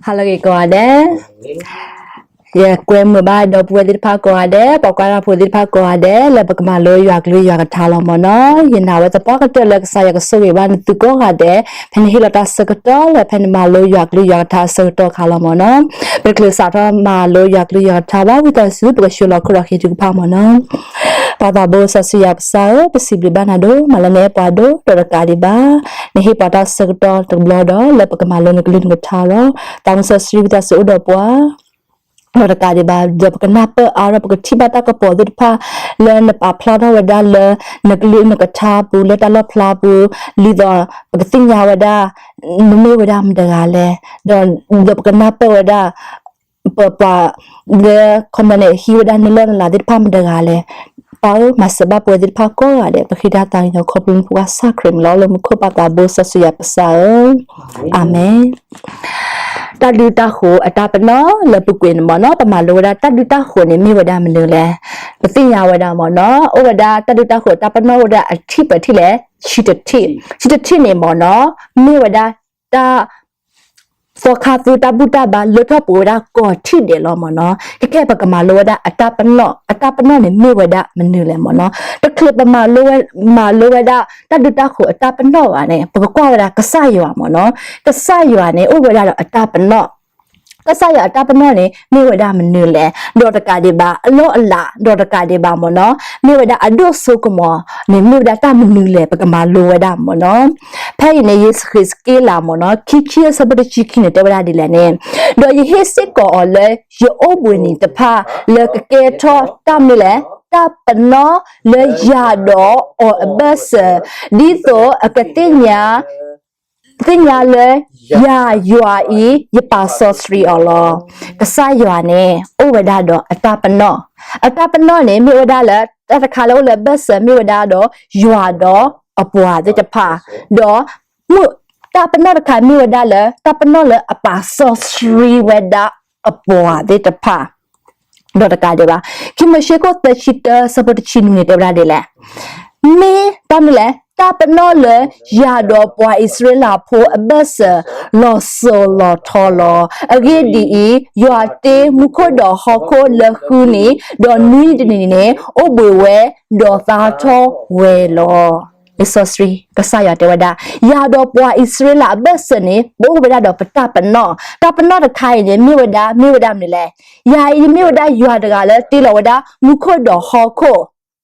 ဟါလၢအဂ့ၤကိးဂၤဒဲး, ယကွဲမုာ်ဘၣ်ဒီပုၢ်ဝဲၢ်သ့ၣ်တဖၣ်ကိးဂၤဒဲး, ပှၤကွၢ်တၢ်ဖိသ့ၣ်တဖၣ်ကိးဂၤဒဲး လၢပကမၤလိယွၤကလုၢ်ယွၤကထါလီၤမ့ၢ်နီၤ. ယနာ်ဝဲသပှၢ်ကတၢၢ်လၢကစၢ်ယွၤကဆိၣ်ဂ့ၤဘၣ်နသုကိးဂၤဒဲး, ဖဲနဟ့ၣ်လီၤတၢ်ဆၢကတီၢ်လၢဖဲနမၤလိယွၤကလုၢ်ယွၤကထါအဆၢကတီၢ်အခါလီၤမ့ၢ်နီၤ. ပတချုးစးထီၣ်မၤလိယွၤကလုၢ်ယွၤကထါဘၣ် ဝံသးစူၤ ပကဆှၢလီၤခိၣ်ဒီးဃ့ထုကဖၣ်မ့ၢ်နီၤ. ပၢ်သးဘိစီဆှံယွၤပစၢ်ဧၢ, ပစံးဘျုးဘၣ်နၤဒိၣ်မးလၢနအဲၣ်ပှၤဒိၣ်ဒီးတကးဒံးဘၣ်, နဟ့ၣ်ပှၤတၢ်ဆၢကတီၢ်တဘျီဒီး လၢပကမၤလိနကလုၢ်နကထါလီၤ. သးမုၢ်စီဆှံဝံသးစူၤအိၣ်ဒီးပှၤ ဒီးတကးဒံးဘၣ်, ဒီးပကနၢ်ပၢၢ်အါထီၣ် ပကထံၣ်ဘၣ်တၢ်ကပီၤသ့ၣ်တဖၣ် လၢနပာ်ဖျါထီၣ်ဝဲဒၣ်လၢ နကလုၢ်နကထါပူၤ လၢတၢ်လီၣ်ဖျါပူၤ, ဒ်သိးပကသ့ၣ်ညါဝဲဒၣ် နမ့ၢ်ဝဲဒၣ်မတဂၤလဲၣ်, ဒီး ဒီးပကနၢ်ပၢၢ်ဝဲဒၣ် ပပှၤ လၢခီပညီန့ၣ် ဟံးဝဲဒၣ်နလီၢ်နလၤသ့ၣ်တဖၣ်မတဂၤလဲၣ်. ပၢ်ဧၢ, မၤစၢၤဘၣ်ပဝဲသ့ၣ်တဖၣ်ကိးဂၤဒဲး, ပဃ့တၢ်သးကညီၤခီဖျိနဖိခွါကစၢ်ခရံာ်မံၤလီၤ. လၢမူခိၣ်ပၢ်သးဘိစီဆှံယွၤပစၢ်ဧၢ, အၤမ့ၣ်. တၢ်ဒုးတၢ်ဃိၤအတၢ်ပနီၣ်လၢပူၤကွံာ်န့ၣ်မ့ၢ်နီၤ, ပမၤလိဝဲဒၣ်တၢ်ဒုးတၢ်ဃိၤန့ၣ် မ့ၢ်ဝဲဒၣ်မနုၤလဲၣ်. ပသ့ၣ်ညါဝဲဒၣ်မ့ၢ်နီၤ, အိၣ်ဝဲဒၣ်တၢ်ဒုးတၢ်ဃိၤအတၢ်ပနီၣ်အိၣ်ဝဲဒၣ်အထံၣ်ပၢၢ်ထံၣ်လဲၣ်, ဆံတထံၣ်, ဆံတထံၣ်န့ၣ်မ့ၢ်နီၤ, မ့ၢ်ဝဲဒၣ်တၢ် သီခါသူတၢ်ဘူၣ်တၢ်ဘါလၢထီၣ်ပှဲၤဝဲဒၣ်ကိးထံၣ်ဒဲးလီၤမ့ၢ်နီၤ. ခဲကဲ ပကမၤလိဝဲဒၣ်အတၢ်ပနီၣ်, အတၢ်ပနီၣ်န့ၣ်မ့ၢ်ဝဲဒၣ်မနုၤလဲၣ်မ့ၢ်နီၤ. တချုးပမၤလိဝဲ, မၤလိဝဲဒၣ်တၢ်ဒုးတၢ်ဃိၤအတၢ်ပနီၣ်ဘၣ်န့ၣ် ပကကွၢ်ဝဲဒၣ်ကစၢ်ယွၤမ့ၢ်နီၤ. ကစၢ်ယွၤန့ၣ်အိၣ်ဝဲဒၣ်ဒီးအတၢ်ပနီၣ်, ကစၢ်ယွၤအတၢ်ပနီၣ်န့ၣ် မ့ၢ်ဝဲဒၣ်မနုၤလဲၣ်, ဒီးတကးဒံးဘၣ် အလီၢ်အလၤ, ဒီးတကးဒံးဘၣ်မ့ၢ်နီၤ, မ့ၢ်ဝဲဒၣ်အဒိၣ်စိကမီၤန့ၣ် မ့ၢ်ဝဲဒၣ်တၢ်မနုၤလဲၣ် ပကမၤလိဝဲဒၣ်မ့ၢ်နီၤ. ဖဲအံၤန့ၣ် ယဃ့းစက့လးမ့ၢ်နီၤ, ခံခံအဆၢဖိတဆံခံန့ၣ် တဲဝဲဒၣ်ဒ်လဲၣ်န့ၣ်, ဒီးယဟ့ၣ်စ့ၢ်ကီးအီၤလၢယအိၣ်ဘှံးနံၤတဖၣ် လၢကကဲထီၣ်တၢ်မနုၤလဲၣ်, တၢ်ပနီၣ်လၢယၤဒီးအီၤအဘၢၣ်စၢၤ, ဒ်သိးအကသ့ၣ်ညါ သ့ၣ်ညါလၢယၤယွၤအံၤ ယပာ်စီဆှံအီၤလီၤ. ကစၢ်ယွၤန့ၣ် အိၣ်ဝဲဒၣ်ဒီးအတၢ်ပနီၣ်, အတၢ်ပနီၣ်န့ၣ် မ့ၢ်ဝဲဒၣ်လၢ တၢ်တခါလၢအိၣ်လၢအဘၢၣ်စၢၤ မ့ၢ်ဝဲဒၣ်ဒီးယွၤဒီးအပှၤသ့ၣ်တဖၣ်, ဒီး မုၢ် တၢ်ပနီၣ်တခါမ့ၢ်ဝဲဒၣ်လၢ တၢ်ပနီၣ်လၢအပာ်စီဆှံဝဲဒၣ်အပှၤသ့ၣ်တဖၣ် ဒီးတကးဒံးဘၣ်. ခံမိၤၡ့ခိၣ်သၢဆံတၢ ဆၢဖိတဆံနွံန့ၣ် တဲဝဲဒၣ်ဒ်လဲၣ်, မ့ၢ်တၢ်မနုၤလဲၣ်, တၢ်ပနီၣ်လၢယၤဒီးပှၤအံၣ်စရ့လးဖိအဘၢၣ်စၢၤ လီၤစိၤလီၤထီလီၤ. အဂ့ၢ်ဒ်အံၤ, ယွၤတ့မူခိၣ်ဒီးဟီၣ်ခိၣ်လၢဃုနံၤ, ဒီးနွံနံၤတနံၤန့ၣ် အိၣ်ဘှံးဝဲ, ဒီးသါထီၣ်ဝဲလီၤ. လံာ်စီဆှံ ကစၢ်ယွၤတဲဝဲဒၣ်, ယၤဒီးပှၤအံၣ်စရ့လးအဘၢၣ်စၢၤန့ၣ် ပအိၣ်ဝဲဒၣ်ဒီးပတၢ်ပနီၣ်, တၢ်ပနီၣ်တခါအံၤန့ၣ် မ့ၢ်ဝဲဒၣ်, မ့ၢ်ဝဲဒၣ်မနုၤလဲၣ်. ယၤအံၤ ယမ့ၢ်ဝဲဒၣ်ယွၤတဂၤလၢတ့လီၤဝဲဒၣ် မူခိၣ်ဒီးဟီၣ်ခိၣ်,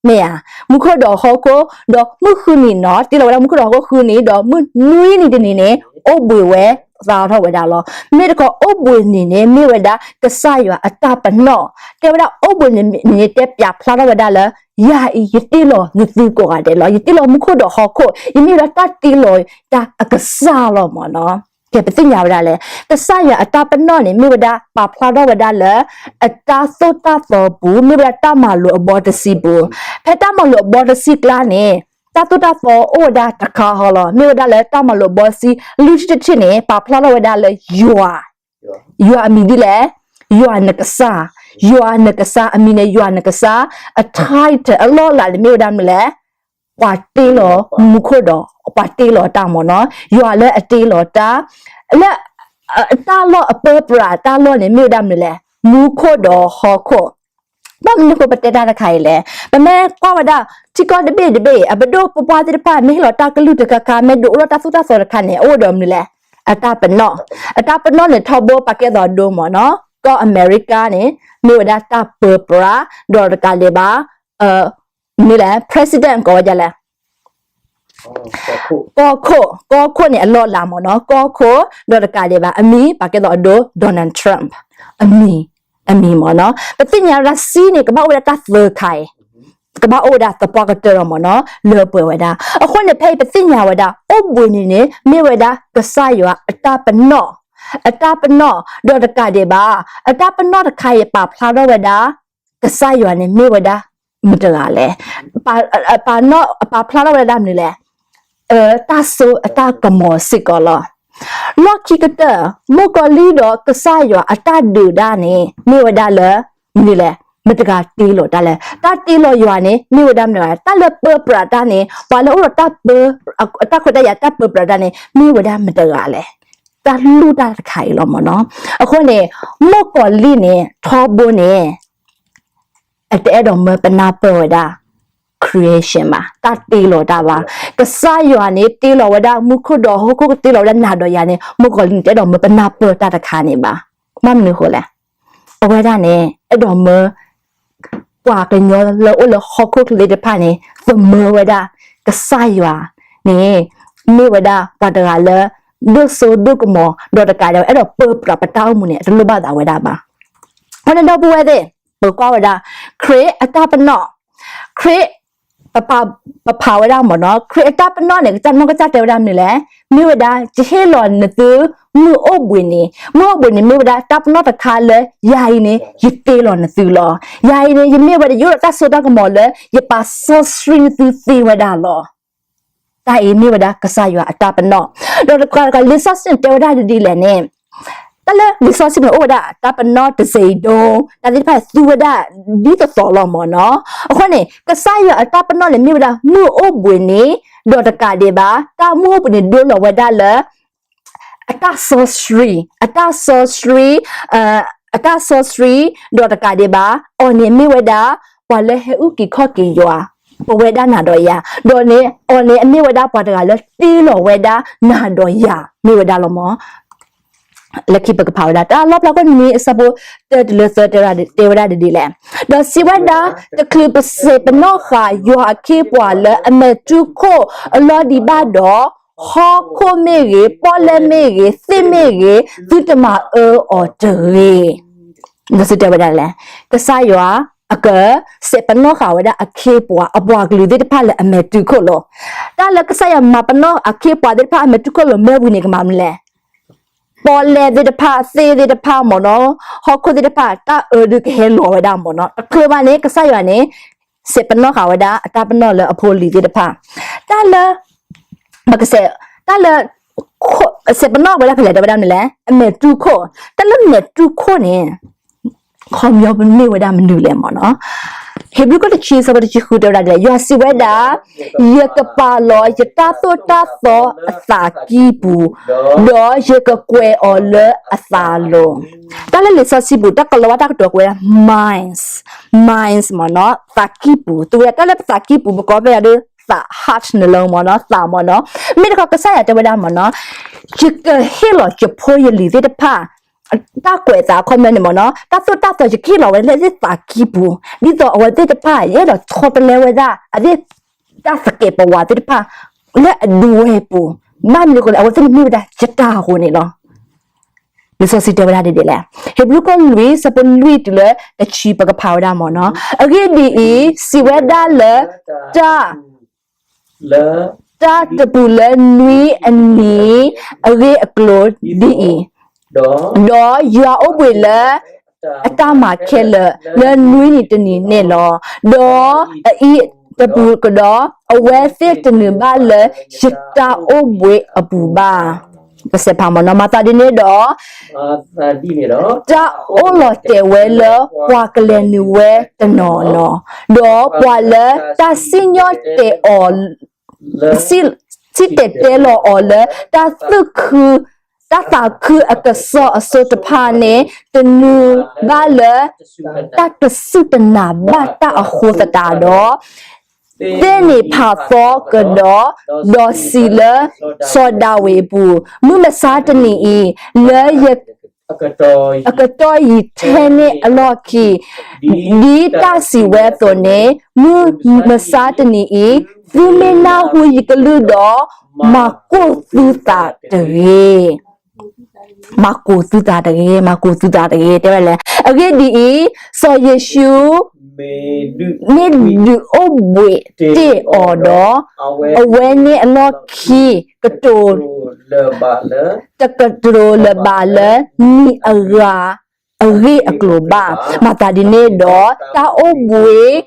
မ့ၢ်ဧါ, မူခိၣ်ဒီးဟီၣ်ခိၣ်, ဒီးမုၢ်ဃုနံၤနီၤ, တ့လီၤဝဲဒၣ်မူခိၣ်ဒီးဟီၣ်ခိၣ်ဃုနံၤ, ဒီးမုၢ်နွံနံၤတနံၤန့ၣ် အိၣ်ဘှံးဝဲ, သါထီၣ်ဝဲဒၣ်လီၤ. မ့ၢ်တခီ အိၣ်ဘှံးနံၤန့ၣ် မ့ၢ်ဝဲဒၣ်ကစၢ်ယွၤအတၢ်ပနီၣ်, တဲဝဲဒၣ်အိၣ်ဘှံးနံၤန့ၣ် တဲပၠးဖျါထီၣ်ဝဲဒၣ်လၢ ယၤအံၤ ယတ့လီၤနသုကိးဂၤဒဲးလီၤ. ယတ့လီၤမူခိၣ်ဒီးဟီၣ်ခိၣ်, ယမ့ၢ်ဝဲဒၣ်တၢ်တ့လီၤတၢ်အကစၢ်လီၤမ့ၢ်နီၤ. ကဲ ပသ့ၣ်ညါဝဲဒၣ်လဲၣ်, ကစၢ်ယွၤအတၢ်ပနီၣ်န့ၣ် မ့ၢ်ဝဲဒၣ်ပာ်ဖျါထီၣ်ဝဲဒၣ်လၢ အတၢ်သိၣ်တၢ်သီပူၤ, မ့ၢ်ဝဲဒၣ်တၢ်မၤလိာ်အဘီတဆံပူၤ. ဖဲတၢ်မၤလိာ်အဘီတဆံကျါန့ၣ် တၢ်သိၣ်တၢ်သီအိၣ်ဝဲဒၣ်တခါဃီလီၤ. မ့ၢ်ဝဲဒၣ်လၢတၢ်မၤလိာ်အဘီတဆံ လွံၢ်ထံၣ်တထံၣ်န့ၣ် ပာ်ဖျါထီၣ်ဝဲဒၣ်လၢယွၤ ယွၤအမံၤဒ်လဲၣ်, ယွၤနကစၢ်, ယွၤနကစၢ်, အမံၤန့ၣ် ယွၤနကစၢ်, အ title အလီၢ်အလၤန့ၣ် မ့ၢ်ဝဲဒၣ်မနုၤလဲၣ်, ပှၤတ့လီၤမူခိၣ်ဒီး ပှၤတ့လီၤတၢ်မ့ၢ်နီၤ, ယွၤလၢအတ့လီၤတၢ်, လၢ တၢ်လီၢ်အပၢပြးတၢ်လီၢ်န့ၣ် မ့ၢ်ဝဲဒၣ်မနုၤလဲၣ်, မူခိၣ်ဒီးဟီၣ်ခိၣ်. ဘၣ်မနုၤဃိပတဲတၢ်တခါအံၤလဲၣ်, ပမ့ၢ်ကွၢ်ဝဲဒၣ် ထံကီၢ်တဘ့ၣ်တဘ့ၣ် အပဒိၣ်ပပှၢ်သ့ၣ်တဖၣ် မ့ၢ်ဟ့ၣ်လီၤတၢ်ကလုၢ်တခါခါ မ့ၢ်ဒုးအိၣ်ထီၣ်တၢ်သိၣ်တၢ်သီတခါန့ၣ် အအိၣ်ဒီးမနုၤလဲၣ်, အတၢ်ပနီၣ်, အတၢ်ပနီၣ်န့ၣ် ထီဘိပာ်ကဲသိးဒိမ့ၢ်နီၤ, ကီၢ်အမဲရကၤန့ၣ် မ့ၢ်ဝဲဒၣ်တၢ်ပၢပြး, ဒီးတကးဒံးဘၣ် မနုၤလဲၣ် president ကိးဝဲဒ်လဲၣ် ကီၢ်ခိၣ်, ကီၢ်ခိၣ်န့ၣ် အလီၢ်အလၤမ့ၢ်နီၤ, ကီၢ်ခိၣ်, ဒီးတကးဒံးဘၣ် အမံၤ ပာ်ကဲသိးအဒိ Donald Trump, အမံၤ, အမံၤမ့ၢ်နီၤ, ပသ့ၣ်ညါဝဲဒၣ် စံန့ၣ် ကဘၣ်အိၣ်ဝဲဒၣ်တၢ်သၢခါအံၤ, ကဘၣ်အိၣ်ဝဲဒၣ်သပှၢ်ကတၢၢ်လီၤမ့ၢ်နီၤ, လၢပှဲၤဝဲဒၣ်, အဃိန့ၣ် ဖဲအံၤပသ့ၣ်ညါဝဲဒၣ် အိၣ်ဘှံးနံၤန့ၣ် မ့ၢ်ဝဲဒၣ်ကစၢ်ယွၤအတၢ်ပနီၣ်, အတၢ်ပနီၣ်, ဒီးတကးဒံးဘၣ်, အတၢ်ပနီၣ်တခါအံၤ ပာ်ဖျါထီၣ်ဝဲဒၣ် ကစၢ်ယွၤန့ၣ်မ့ၢ်ဝဲဒၣ်မတဂၤလဲၣ်, ပာ်ဖျါထီၣ်ဝဲဒၣ်မနုၤလဲၣ်, တၢ်စိအတၢ်ကမီၤစ့ၢ်ကီးလီၤ. လီၢ်ခံကတၢၢ် မုၣ်ကီၤလံၢ်ဒီးကစၢ်ယွၤအတၢ်ဒုးတၢ်န့ၣ် မ့ၢ်ဝဲဒၣ်လၢ မနုၤလဲၣ်, မတဂၤတ့လီၤတၢ်လဲၣ်, တၢ်တ့လီၤယွၤန့ၣ် မ့ၢ်ဝဲဒၣ်မတဂၤလဲၣ်, တၢ်လၢပၢပြးတၢ်န့ၣ် ပှၤလၢအိၣ်ဒီးတၢ်ခွဲးတၢ်ယာ်တၢ်ပၢပြးတၢ်န့ၣ် မ့ၢ်ဝဲဒၣ်မတဂၤလဲၣ်. တၢ်လူၢ်တၢ်တခါအံၤလီၤမ့ၢ်နီၤ. အဃိန့ၣ် မုၣ်ကီၤလံၢ်န့ၣ် ထီဘိန့ၣ် အတအဲၣ်ဒိးမၢပနၢ်ပၢၢ်ဝဲဒၣ် creation ဘၣ်, တၢ်တ့လီၤတၢ်ဘၣ်. ကစၢ်ယွၤန့ၣ် တ့လီၤဝဲဒၣ်မူခိၣ်ဒီးဟီၣ်ခိၣ် ကတ့လီၤဝဲဒၣ်နၤဒီးယၤန့ၣ် မုၣ်ကီၤလံၢ်န့ၣ် တအဲၣ်ဒိးမၢပနၢ်ပၢၢ်တၢ်တခါန့ၣ်ဘၣ်. ဘၣ်မနုၤအဃိလဲၣ်. အဝဲဒၣ်န့ၣ် အဲၣ်ဒိးမၢ ပှၤကညီလၢအိၣ်လၢဟီၣ်ခိၣ်ချၢသ့ၣ်တဖၣ်န့ၣ် သမၢဝဲဒၣ် ကစၢ်ယွၤန့ၣ် မ့ၢ်ဝဲဒၣ်ပှၤတဂၤလၢ ဒိၣ်စိဒိၣ်ကမီၤ ဒီးတကးဒံး အဲၣ်ဒိးပၢပြးပတၢ်အိၣ်မူန့ၣ် အတလိၣ်ဘၣ်သးဝဲဒၣ်ဘၣ်. အဃိန့ၣ် ဒီပုၢ်ဝဲၢ်သ့ၣ် ပကွၢ်ဝဲဒၣ် ခရံာ်အတၢ်ပနီၣ်, ခရံာ် ပဖးဝဲဒၣ်မ့ၢ်နီၤ, ခရံာ်အတၢ်ပနီၣ်န့ၣ် ကစၢ်နီၢ်ကစၢ်တဲဝဲဒၣ်မနုၤလဲၣ်, မ့ၢ်ဝဲဒၣ် ယဟ့ၣ်လီၤနသု မုၢ်အိၣ်ဘှံးနံၤ, မုၢ်အိၣ်ဘှံးနံၤမ့ၢ်ဝဲဒၣ် တၢ်ပနီၣ်တခါလၢ ယၤအံၤန့ၣ် ယတ့လီၤနသုလီၤ. ယၤအံၤန့ၣ် ယမ့ၢ်ဝဲဒၣ် ယအိၣ်ဒီးတၢ်စိတၢ်ကမီၤလၢ ယပာ်စီဆှံနသုသ့ဝဲဒၣ်လီၤ. တၢ်အံၤမ့ၢ်ဝဲဒၣ် ကစၢ်ယွၤအတၢ်ပနီၣ်, ဒီးတကးတကး လံာ်စီဆှံတဲဝဲဒၣ်ဒ်လဲၣ်န့ၣ် တၢ်လၢလံာ်စီဆှံန့ၣ် အိၣ်ဝဲဒၣ် တၢ်ပနီၣ်တစ့ဒိ, တၢ်သ့ၣ်တဖၣ်သူဝဲဒၣ် ဒ်သိးသိးလီၤမ့ၢ်နီၤ. အဃိန့ၣ် ကစၢ်ယွၤအတၢ်ပနီၣ်န့ၣ် မ့ၢ်ဝဲဒၣ် မုၢ်အိၣ်ဘှံးနံၤ, ဒီးတကးဒံးဘၣ် တၢ်မုၢ်အိၣ်ဘှံးနံၤဒိလီၤဝဲဒၣ်လၢ အတၢ်စီဆှံ, အတၢ်စီဆှံ, အတၢ်စီဆှံ, ဒီးတကးဒံးဘၣ် အီၤန့ၣ်မ့ၢ်ဝဲဒၣ် ပှၤလၢဟဲအုၣ်က့ၤခီၣ်က့ၤယွၤ ပဝဲဒၣ်နၤဒီးယၤ, ဒီးန့ၣ် အီၤန့ၣ်အမ့ၢ်ဝဲဒၣ်ပှၤတဂၤလၢတ့လီၤဝဲဒၣ်နၤဒီးယၤ မ့ၢ်ဝဲဒၣ်လီၤမ့ၢ် လၢခံပကဖးဝဲဒၣ် တၢ်လီၣ်ဖျါခိၣ်နွံအဆၢဖိတၢတုၤလၢသၢတဲဝဲဒၣ်ဒ်လဲၣ်. ဒီးစံးဝဲဒၣ်, တချုးပစဲးပနီၣ်ဃာ်ယွၤအခ့အပှၤလၢအမဲာ်တူၢ်ခိၣ်အလီၢ်ဒံးဘၣ်ဒီး, ဟီၣ်ခိၣ်မ့ၢ်ဂ့ၤ, ပီၣ်လဲၣ်မ့ၢ်ဂ့ၤ, သ့ၣ်မ့ၢ်ဂ့ၤ, သုတမၤအၢအီၤတဂ့ၤ. ဒီးစံးတဲဝဲဒၣ်လဲၣ်, ကစၢ်ယွၤအကစဲးပနီၣ်ဃာ်ဝဲဒၣ်အခ့အပှၤ အပှၤကလုာ်သ့ၣ်တဖၣ်လၢအမဲာ်တူၢ်ခိၣ်လီၤ. တၢ်လၢကစၢ်ယွၤမၤပနီၣ်အခ့အပှၤသ့ၣ်တဖၣ်အမဲာ်တူၢ်ခိၣ်လီၤ မ့ၢ်ဝံၤန့ၣ်ကမၤမနုၤလဲၣ်. ပီၣ်လဲၣ်သ့ၣ်တဖၣ်, သ့ၣ်သ့ၣ်တဖၣ်မ့ၢ်နီၤ, ဟီၣ်ခိၣ်သ့ၣ်တဖၣ် တၢ်အၢဒုးကဟဲလီၤဝဲဒၣ်မ့ၢ်နီၤ. တချုးဘၣ်န့ၣ် ကစၢ်ယွၤန့ၣ် စဲးပနီၣ်ဃာ်ဝဲဒၣ်အတၢ်ပနီၣ်လၢအဖိအလံၤသ့ၣ်တဖၣ်. တၢ်လၢ ပကစဲး, တၢ်လၢ စဲးပနီၣ်ဝဲဒၣ်ဖဲလဲၣ် တဲဝဲဒၣ်မနုၤလဲၣ်, အမဲာ်တူၢ်ခိၣ်. တၢ်လၢမဲာ်တူၢ်ခိၣ်န့ၣ် ခီပညီမ့ၢ်ဝဲဒၣ်မနုၤလဲၣ်မ့ၢ်နီၤ. ဟ့းဘြံၤခိၣ်တဆံ ဆၢဖိတဆံဃုတဲဝဲဒၣ်ဒ်လဲၣ်, ယွၤစံးဝဲဒၣ်, ယကပာ်လီၤယတၢ်သိၣ်တၢ်သီအသးကံၢ်ပူၤ, ဒီးယကကွဲးအီၤလၢအသးလိၤ. တၢ်လၢလံာ်စီဆှံပူၤ တၢ်ကလီၤဝါတၢ်ကတိၤကွဲးဝဲဒၣ် minds, minds မ့ၢ်နီၤ, သးကံၢ်ပူၤ. သုဝဲဒၣ်တၢ်လၢပသးကံၢ်ပူၤ ပကိးဖဲယၤဒီး သး heart န့ၣ်လီၤမ့ၢ်နီၤ, သးမ့ၢ်နီၤ. မ့ၢ်တခီကစၢ်ယွၤတဲဝဲဒၣ်မ့ၢ်နီၤ, ယကဟ့ၣ်လီၤယဖိယလံၤသ့ၣ်တဖၣ် တၢ်ကွဲးအသးအခီပညီန့ၣ်မ့ၢ်နီၤ, တၢ်သိၣ်တၢ်သီယကဟ့ၣ်လီၤဝဲလၢအသးကံၢ်ပူၤ, ဒ်သိးအဝဲသ့ၣ်တဖၣ် ယအဲၣ်ဒိးဆီတလဲဝဲဒၣ် အသ့ၣ်တၢ်သကဲးပဝးသ့ၣ်တဖၣ် လၢအဒွဲၣ်ပူၤ, ဘၣ်မနုၤအဃိလဲၣ်, အဝဲသ့ၣ်န့ၣ်မ့ၢ်ဝဲဒၣ်ယတၢ်အဃိန့ၣ်လီၤ. လံာ်စီဆှံတဲဝဲဒၣ်ဒ်လဲၣ်, ဟ့းဘြံၤခိၣ်လွံၢ် ဆၢဖိလွံၢ်တုၤလၢတဆံ ပကဖးဝဲဒၣ်မ့ၢ်နီၤ. အဂ့ၢ်ဒ်အံၤ, စံးဝဲဒၣ်လၢ တၢ် တၢ်တပူၤလၢနွံအနံၤအဂ့ၢ်အကျိၤဒ်အံၤ, ဒီးယွၤအိၣ်ဘှံးလၢ အတၢ်မၤခဲလၢာ် လၢနွံနံၤတနံၤန့ၣ်လီၤ. ဒီးအအံၤတပူၤကဒီး, အဝဲသ့ၣ်တနုာ်ဘၣ်လၢယတၢ်အိၣ်ဘှံးအပူၤဘၣ်. ပစဲးဖးမ့ၢ်နီၤ, မၤသးဒ်န့ၣ်ဒီး တၢ်အိၣ်လီၤတဲာ်ဝဲလၢပှၤကလဲၤနုာ်ဝဲတနီၤနီၤ, ဒီးပှၤလၢတၢ်စံၣ်ညီၣ်တဲာ်အီၤ စံၣ်တဲၤတဲလီၤအီၤလၢ တၢ်သူၣ်ခု, တၢ်သးခုအကစီၣ်အစိၤတဖၣ်န့ၣ် တနုာ်ဘၣ်လၢ တၢ်တစူၢ်တနာ်ဘၣ်တၢ်အဃိသတးဒီး သ့ၣ်န့ၣ်ဖးသီကဒီး, ဒီးစံးလၢစီၤဒၤဝံးအပူၤ, မုၢ်မဆါတနံၤအံၤ, လၢယ အကတီၢ်ယံာ်ထဲန့ၣ်အလီၢ်ခံ, ဒ်တၢ်စံးဝဲအသိးန့ၣ်, မုၢ်မဆါတနံၤအံၤ, သုမ့ၢ်နၢ်ဟူယကလုၢ်ဒီး, မၤကိၢ်သုသးတဂ့ၤ. မၤကိၢ်သုသးတဂ့ၤ, မၤကိၢ်သုသးတဂ့ၤ, တဲဝဲလဲၣ်. အဂ့ၢ်ဒ်အံၤ, စီၤယ့ၣ်ၡူး မ့ၢ်ဒုးအိၣ်ဘှံးတ့ၢ်အီၤဒီး, အဝဲန့ၣ်အလီၢ်ခံ ကတိၤ တကတိၤလၢၤဘၣ်လၢနံၤအဂၤအဂ့ၢ်အကျိၤဘၣ်. မၤသးဒ်န့ၣ်ဒီး တၢ်အိၣ်ဘှံး,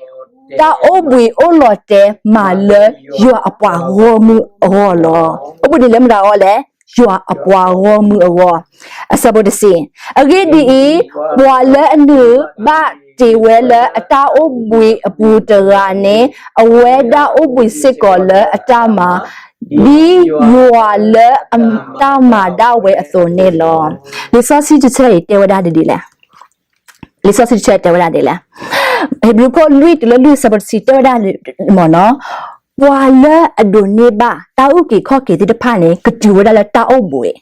တၢ်အိၣ်ဘှံးအိၣ်လီၤတဲာ်မးလၢယွၤအပှၤဂီၢ်မုၢ်အဂီၢ်လီၤ. အိၣ်ဘှံးနံၤလၢမတၤအဂီၢ်လဲၣ်, ယွၤအပှၤဂီၢ်မုၢ်အဂီၢ်. အဆၢဖိတဆံ, အဂ့ၢ်ဒ်အံၤ, ပှၤလၢအနုာ်ဘၣ်တ့ၢ်ဝဲလၢအတၢ်အိၣ်ဘှံးအပူၤတဂၤန့ၣ်, အဝဲဒၣ်အိၣ်ဘှံးစ့ၢ်ကီးလၢအတၢ်မၤ ဒ်ယွၤလၢအတၢ်မၤဒၣ်ဝဲအသိးန့ၣ်လီၤ. လံာ်စီဆှံတဆၢအံၤတဲဝဲဒၣ်ဒ်လဲၣ်. လံာ်စီဆှံတဆၢတဲဝဲဒၣ်ဒ်လဲၣ်. ဧ့ၤဘြံၤခိၣ်လွံၢ်တုၤလၢလွံၢ်ဆၢဖိတဆံတဲဝဲဒၣ်မ့ၢ်နီၤ, ပှၤလၢအဒိးန့ၢ်ဘၣ်တၢ်အုၣ်က့ၤခီၣ်က့ၤသ့ၣ်တဖၣ်န့ၣ် ကတုၤဝဲဒၣ်လၢတၢ်အိၣ်ဘှံး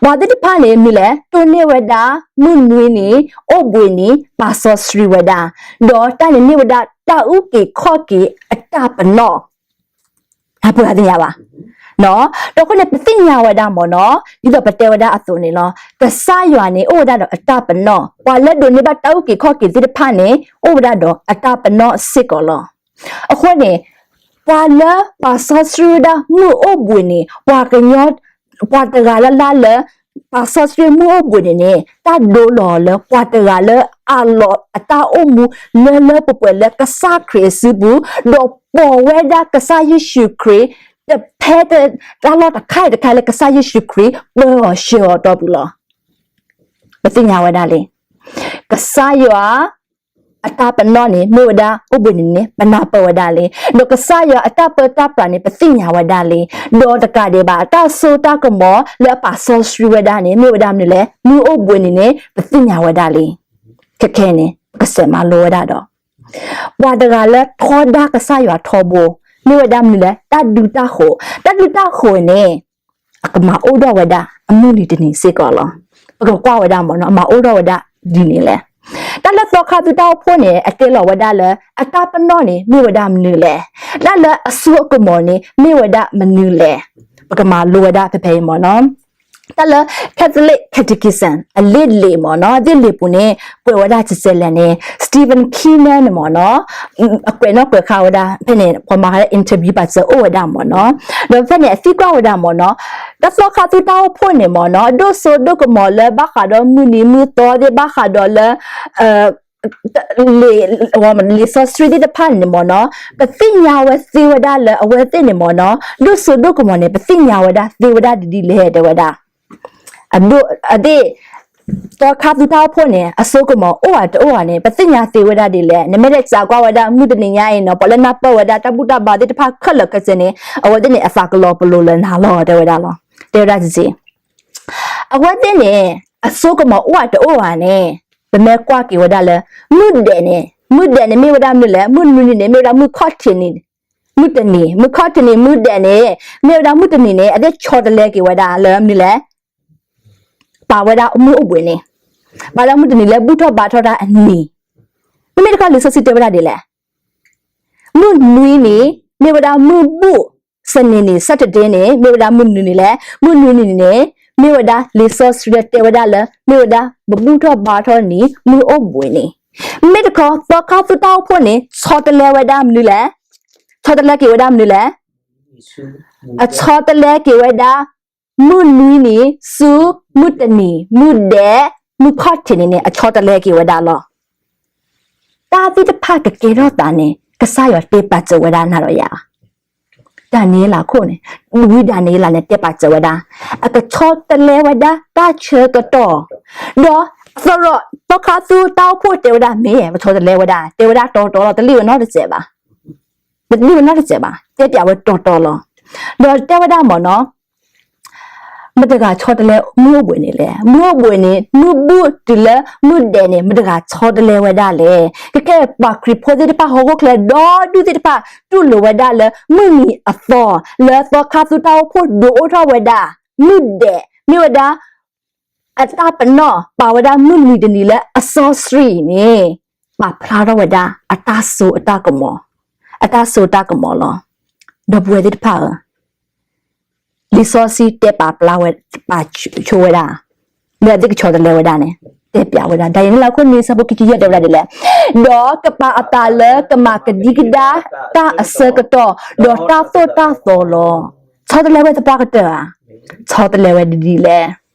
ပှၤသ့ၣ်တဖၣ်န့ၣ်မနုၤလဲၣ်, တိၢ်န့ၢ်ဝဲဒၣ် မုၢ်နွံနံၤ အိၣ်ဘှံးနံၤ ပာ်စီဆှံဝဲဒၣ်, ဒီးတၢ်န့ၣ်မ့ၢ်ဝဲဒၣ်တၢ်အုၣ်က့ၤခီၣ်က့ၤအတၢ်ပနီၣ်, ပှၤသ့ၣ်ညါဘၣ်, ဒီးအဃိန့ၣ် ပသ့ၣ်ညါဝဲဒၣ်မ့ၢ်နီၤ, ဒ်သိးပတဲဝဲဒၣ်အသိးန့ၣ်လီၤ. ကစၢ်ယွၤန့ၣ် အိၣ်ဝဲဒၣ်ဒီးအတၢ်ပနီၣ်, ပှၤလၢဒိးန့ၢ်ဘၣ်တၢ်အုၣ်က့ၤခီၣ်က့ၤသ့ၣ်တဖၣ်န့ၣ် အိၣ်ဝဲဒၣ်ဒီးအတၢ်ပနီၣ်စ့ၢ်ကီးလီၤ. အဃိန့ၣ် ပှၤလၢပာ်စီဆှံဝဲဒၣ်မုၢ်အိၣ်ဘှံးနံၤ, ပှၤကညီ, ပှၤတဂၤလၢ်လၢ်လၢ ပာ်စီဆှံမုၢ်အိၣ်ဘှံးနံၤန့ၣ် တၢ်ဒိလီၤလၢပှၤတဂၤလၢအးလီၤအတၢ်အိၣ်မူလၢလၢပှဲၤပှဲၤလၢကစၢ်ခရံာ်အစုပူၤ, ဒီးပိာ်ဝဲဒၣ်ကစၢ်ယ့ၣ်ၡူးခရံာ် တဖဲတၢ်လီၢ်တခါအံၤတခါလၢကစၢ်ယ့ၣ်ၡူးခရံာ် ပၢအီၤဆှၢအီၤတီၢ်ပူၤလီၤ. ပသ့ၣ်ညါဝဲဒၣ်လံ. ကစၢ်ယွၤ အတၢ်ပနီၣ်န့ၣ် မ့ၢ်ဝဲဒၣ်အိၣ်ဘှံးနံၤန့ၣ် ပနၢ်ပၢၢ်ဝဲဒၣ်လံ. ဒီးကစၢ်ယွၤအတၢ်ပၢတၢ်ပြးန့ၣ် ပသ့ၣ်ညါဝဲဒၣ်လံ. ဒီးတကးဒံးဘၣ် တၢ်စိတၢ်ကမီၤလၢအပာ်စီဆှံဝဲဒၣ်န့ၣ် မ့ၢ်ဝဲဒၣ်မနုၤလဲၣ်, မုၢ်အိၣ်ဘှံးနံၤန့ၣ် ပသ့ၣ်ညါဝဲဒၣ်လံ. ခဲခဲအံၤန့ၣ် ပကစဲးမၤလိဝဲဒၣ်ဒီး ပှၤတဂၤလၢထီဒါကစၢ်ယွၤထီဘိ မ့ၢ်ဝဲဒၣ်မနုၤလဲၣ်, တၢ်ဒုးတၢ်ဃိၤ. တၢ်ဒုးတၢ်ဃိၤန့ၣ် အကမၤအိၣ်ထီၣ်ဝဲဒၣ်အမုၢ်နံၤတနံၤစ့ၢ်ကီးလီၤ. ပကကွၢ်ဝဲဒၣ်မ့ၢ်နီၤ, အမၤအိၣ်ထီၣ်ဝဲဒၣ်ဒ်န့ၣ်လဲၣ်. တၢ်လၢသီခါသူတၢ်အိၣ်ဖှိၣ်န့ၣ် အတဲလီၤဝဲဒၣ်လၢ အတၢ်ပနီၣ်န့ၣ် မ့ၢ်ဝဲဒၣ်မနုၤလဲၣ်. တၢ်လၢအစိအကမီၤန့ၣ် မ့ၢ်ဝဲဒၣ်မနုၤလဲၣ်. ပကမၤလိဝဲဒၣ်ဖဲဖဲအံၤမ့ၢ်နီၤ. တၢ်လၢ Catholic Catechism အလံာ်လံာ်မ့ၢ်နီၤ, အလံာ်လံာ်ပူၤန့ၣ် ကွဲးဝဲဒၣ်စဲးလဲၣ်န့ၣ် Stephen Keenan န့ၣ်မ့ၢ်နီၤ, အကွဲးနီၣ်ကွဲးဃါဝဲဒၣ်ဖဲန့ၣ် ပှၤမၤဃါလၢ interview ပာ်စၢၤအိၣ်ဝဲဒၣ်မ့ၢ်နီၤ. ဒီးဖဲန့ၣ် အသံကွၢ်ဝဲဒၣ်မ့ၢ်နီၤ, တၢ်သီခါသူတၢ်အိၣ်ဖှိၣ်န့ၣ်မ့ၢ်နီၤ, ဒိၣ်စိဒိၣ်ကမီၤလၢဘၣ်ဃးဒီးမုၢ်နံၤမုၢ်သီသ့ၣ် ဘၣ်ဃးဒီးလၢ လံာ်စီဆှံသ့ၣ်တဖၣ်န့ၣ်မ့ၢ်နီၤ, ပသ့ၣ်ညါဝဲသ့ဝဲဒၣ်လၢအဝဲသ့ၣ်န့ၣ်မ့ၢ်နီၤ, ဒိၣ်စိဒိၣ်ကမီၤန့ၣ် ပသ့ၣ်ညါဝဲဒၣ်သ့ဝဲဒၣ်ဒ်လဲၣ် တဲဝဲဒၣ်. အဒိၣ်အဒ့ၣ် သီခါသူတၢ်အိၣ်ဖှိၣ်န့ၣ် အစိကမီၤအိၣ်ဧါတအိၣ်ဧါန့ၣ် ပသ့ၣ်ညါသ့ဝဲဒၣ်ဒ်လဲၣ်. နမ့ၢ်လဲၤစံးကွၢ်ဝဲဒၣ်မုၢ်တနံၤညါအံၤနီၤ, ပှၤလၢနၢ်ပၢၢ်ဝဲဒၣ်တၢ်ဘူၣ်တၢ်ဘါသ့ၣ်တဖၣ်ခဲလၢာ်ခဲဆ့န့ၣ် အဝဲသ့ၣ်န့ၣ် အသးကလီၤပလိာ်လၢနၤလီၤ တဲဝဲဒၣ်လီၤ. တဲဝဲဒၣ်စ့ၢ် အဝဲသ့ၣ်န့ၣ် အစိကမီၤအိၣ်ဧါတအိၣ်ဧါန့ၣ် ပမ့ၢ်ကွၢ်က့ၤဝဲဒၣ်လၢ မုၢ်ဒဲးန့ၣ်, မုၢ်ဒဲးန့ၣ်မ့ၢ်ဝဲဒၣ်မနုၤလဲၣ်, မုၢ်နွံနံၤန့ၣ် မ့ၢ်ဝဲဒၣ်မုၢ်ခီၣ်ထံးနံၤ, မုၢ်တနံၤ, မုၢ်ခီၣ်ထံးနံၤ, မုၢ်ဒဲးန့ၣ် မ့ၢ်ဝဲဒၣ်မုၢ်တနံၤန့ၣ် အသ့ၣ်ဆီတလဲက့ၤဝဲဒၣ်လၢမနုၤလဲၣ်, ပာ်ဝဲဒၣ်မုၢ်အိၣ်ဘှံးနံၤ, ပာ်ဝဲဒၣ်မုၢ်တနံၤလၢဘူၣ်ထီၣ်ဘါထီၣ်တၢ်အနံၤ, မ့မ့ၢ်တခီလံာ်စီဆှံတဲဝဲဒၣ်ဒ်လဲၣ်. မုၢ်နွံနံၤ မ့ၢ်ဝဲဒၣ်မုၢ်ဘူၣ်, စနေနံၤ Saturday န့ၣ် မ့ၢ်ဝဲဒၣ်မုၢ်နွံနံၤလဲၣ်, မုၢ်နွံနံၤန့ၣ် မ့ၢ်ဝဲဒၣ်လံာ်စီဆှံတဲဝဲဒၣ်လၢ မ့ၢ်ဝဲဒၣ်ပဘူၣ်ထီၣ်ဘါထီၣ်နံၤ မုၢ်အိၣ်ဘှံးနံၤ, မ့မ့ၢ်တခီ သီခါသူတၢ်အိၣ်ဖှိၣ်န့ၣ် ဆီတလဲဝဲဒၣ်မနုၤလဲၣ်, ဆီတလဲက့ၤဝဲဒၣ်မနုၤလဲၣ်, အဆီတလဲက့ၤဝဲဒၣ် မုၢ်နွံနံၤ ဆူ မုၢ်တနံၤ မုၢ်ဒဲး မုၢ်ခီၣ်ထံးန့ၣ်န့ၣ် အဆီတလဲက့ၤဝဲဒၣ်လီၤ. တၢ်သ့ၣ်တဖၣ်ကကဲထီၣ်သးန့ၣ် ကစၢ်ယွၤတဲပာ်စၢၤဝဲဒၣ်နၤဒီးယၤ, ဒၤနံးယ့လးခိၣ်န့ၣ်, ဝံဒၤနံးယ့လးန့ၣ် တဲပာ်စၢၤဝဲဒၣ်, အကဆီတလဲဝဲဒၣ်တၢ်ဆၢကတီၢ်, ဒီးသရိာ်သီခါသူတၢ်အိၣ်ဖှိၣ်တဲဝဲဒၣ် မ့ၢ်ပဆီတလဲဝဲဒၣ်, တဲဝဲဒၣ်တီတီလီၤ, တလံၣ်ဝဲနီတစဲးဘၣ်, တလံၣ်ဝဲနီတစဲးဘၣ်, တဲပၠးဝဲတီတီလီၤ. ဒီးတဲဝဲဒၣ်မ့ၢ်နီၤ မတၤတဂၤဆီတလဲမုၢ်အိၣ်ဘှံးန့ၣ်လဲၣ်. မုၢ်အိၣ်ဘှံးန့ၣ် မုၢ်ဘူၣ်တုၤလၢမုၢ်ဒဲးန့ၣ် မတၤတဂၤဆီတလဲဝဲဒၣ်လဲၣ်. ကဲကဲပှၤခရံာ်ဖိသ့ၣ်တဖၣ် ဟီၣ်ခိၣ်ချၢဒီဒူၣ်သ့ၣ်တဖၣ် တူၢ်လိာ်ဝဲဒၣ်လၢ မုၢ်နံၤအသီ လၢသီခါသူတၢ်အိၣ်ဖှိၣ်ဒုးအိၣ်ထီၣ်ဝဲဒၣ် မုၢ်ဒဲး မ့ၢ်ဝဲဒၣ် အတၢ်ပနီၣ် ပာ်ဝဲဒၣ်မုၢ်နံၤတနံၤလၢအစီဆှံန့ၣ် ပာ်ဖျါထီၣ်ဝဲဒၣ် အတၢ်စိအတၢ်ကမီၤ, အတၢ်စိတၢ်ကမီၤလီၤ. ဒီပုၢ်ဝဲၢ်သ့ၣ်တဖၣ်ဧၢ, လံာ်စီဆှံတဲပာ်ဖျါဝဲ ပာ်ဆိဝဲဒၣ် လၢအသ့ၣ်ကဆီတလဲဝဲဒၣ်န့ၣ် တဲပၠးဝဲဒၣ် ဒၤနံးယ့လးခိၣ်နွံဆၢဖိခံဆံယဲၢ်တဲဝဲဒၣ်ဒ်လဲၣ်, ဒီးကပာ်အသးလၢကမၤကဒံကဒါတၢ်အဆၢကတီၢ်, ဒီးတၢ်သိၣ်တၢ်သီလီၤ. ဆီတလဲဝဲသပှၢ်ကတၢၢ်ဧါ, ဆီတလဲဝဲဒ်လဲၣ်.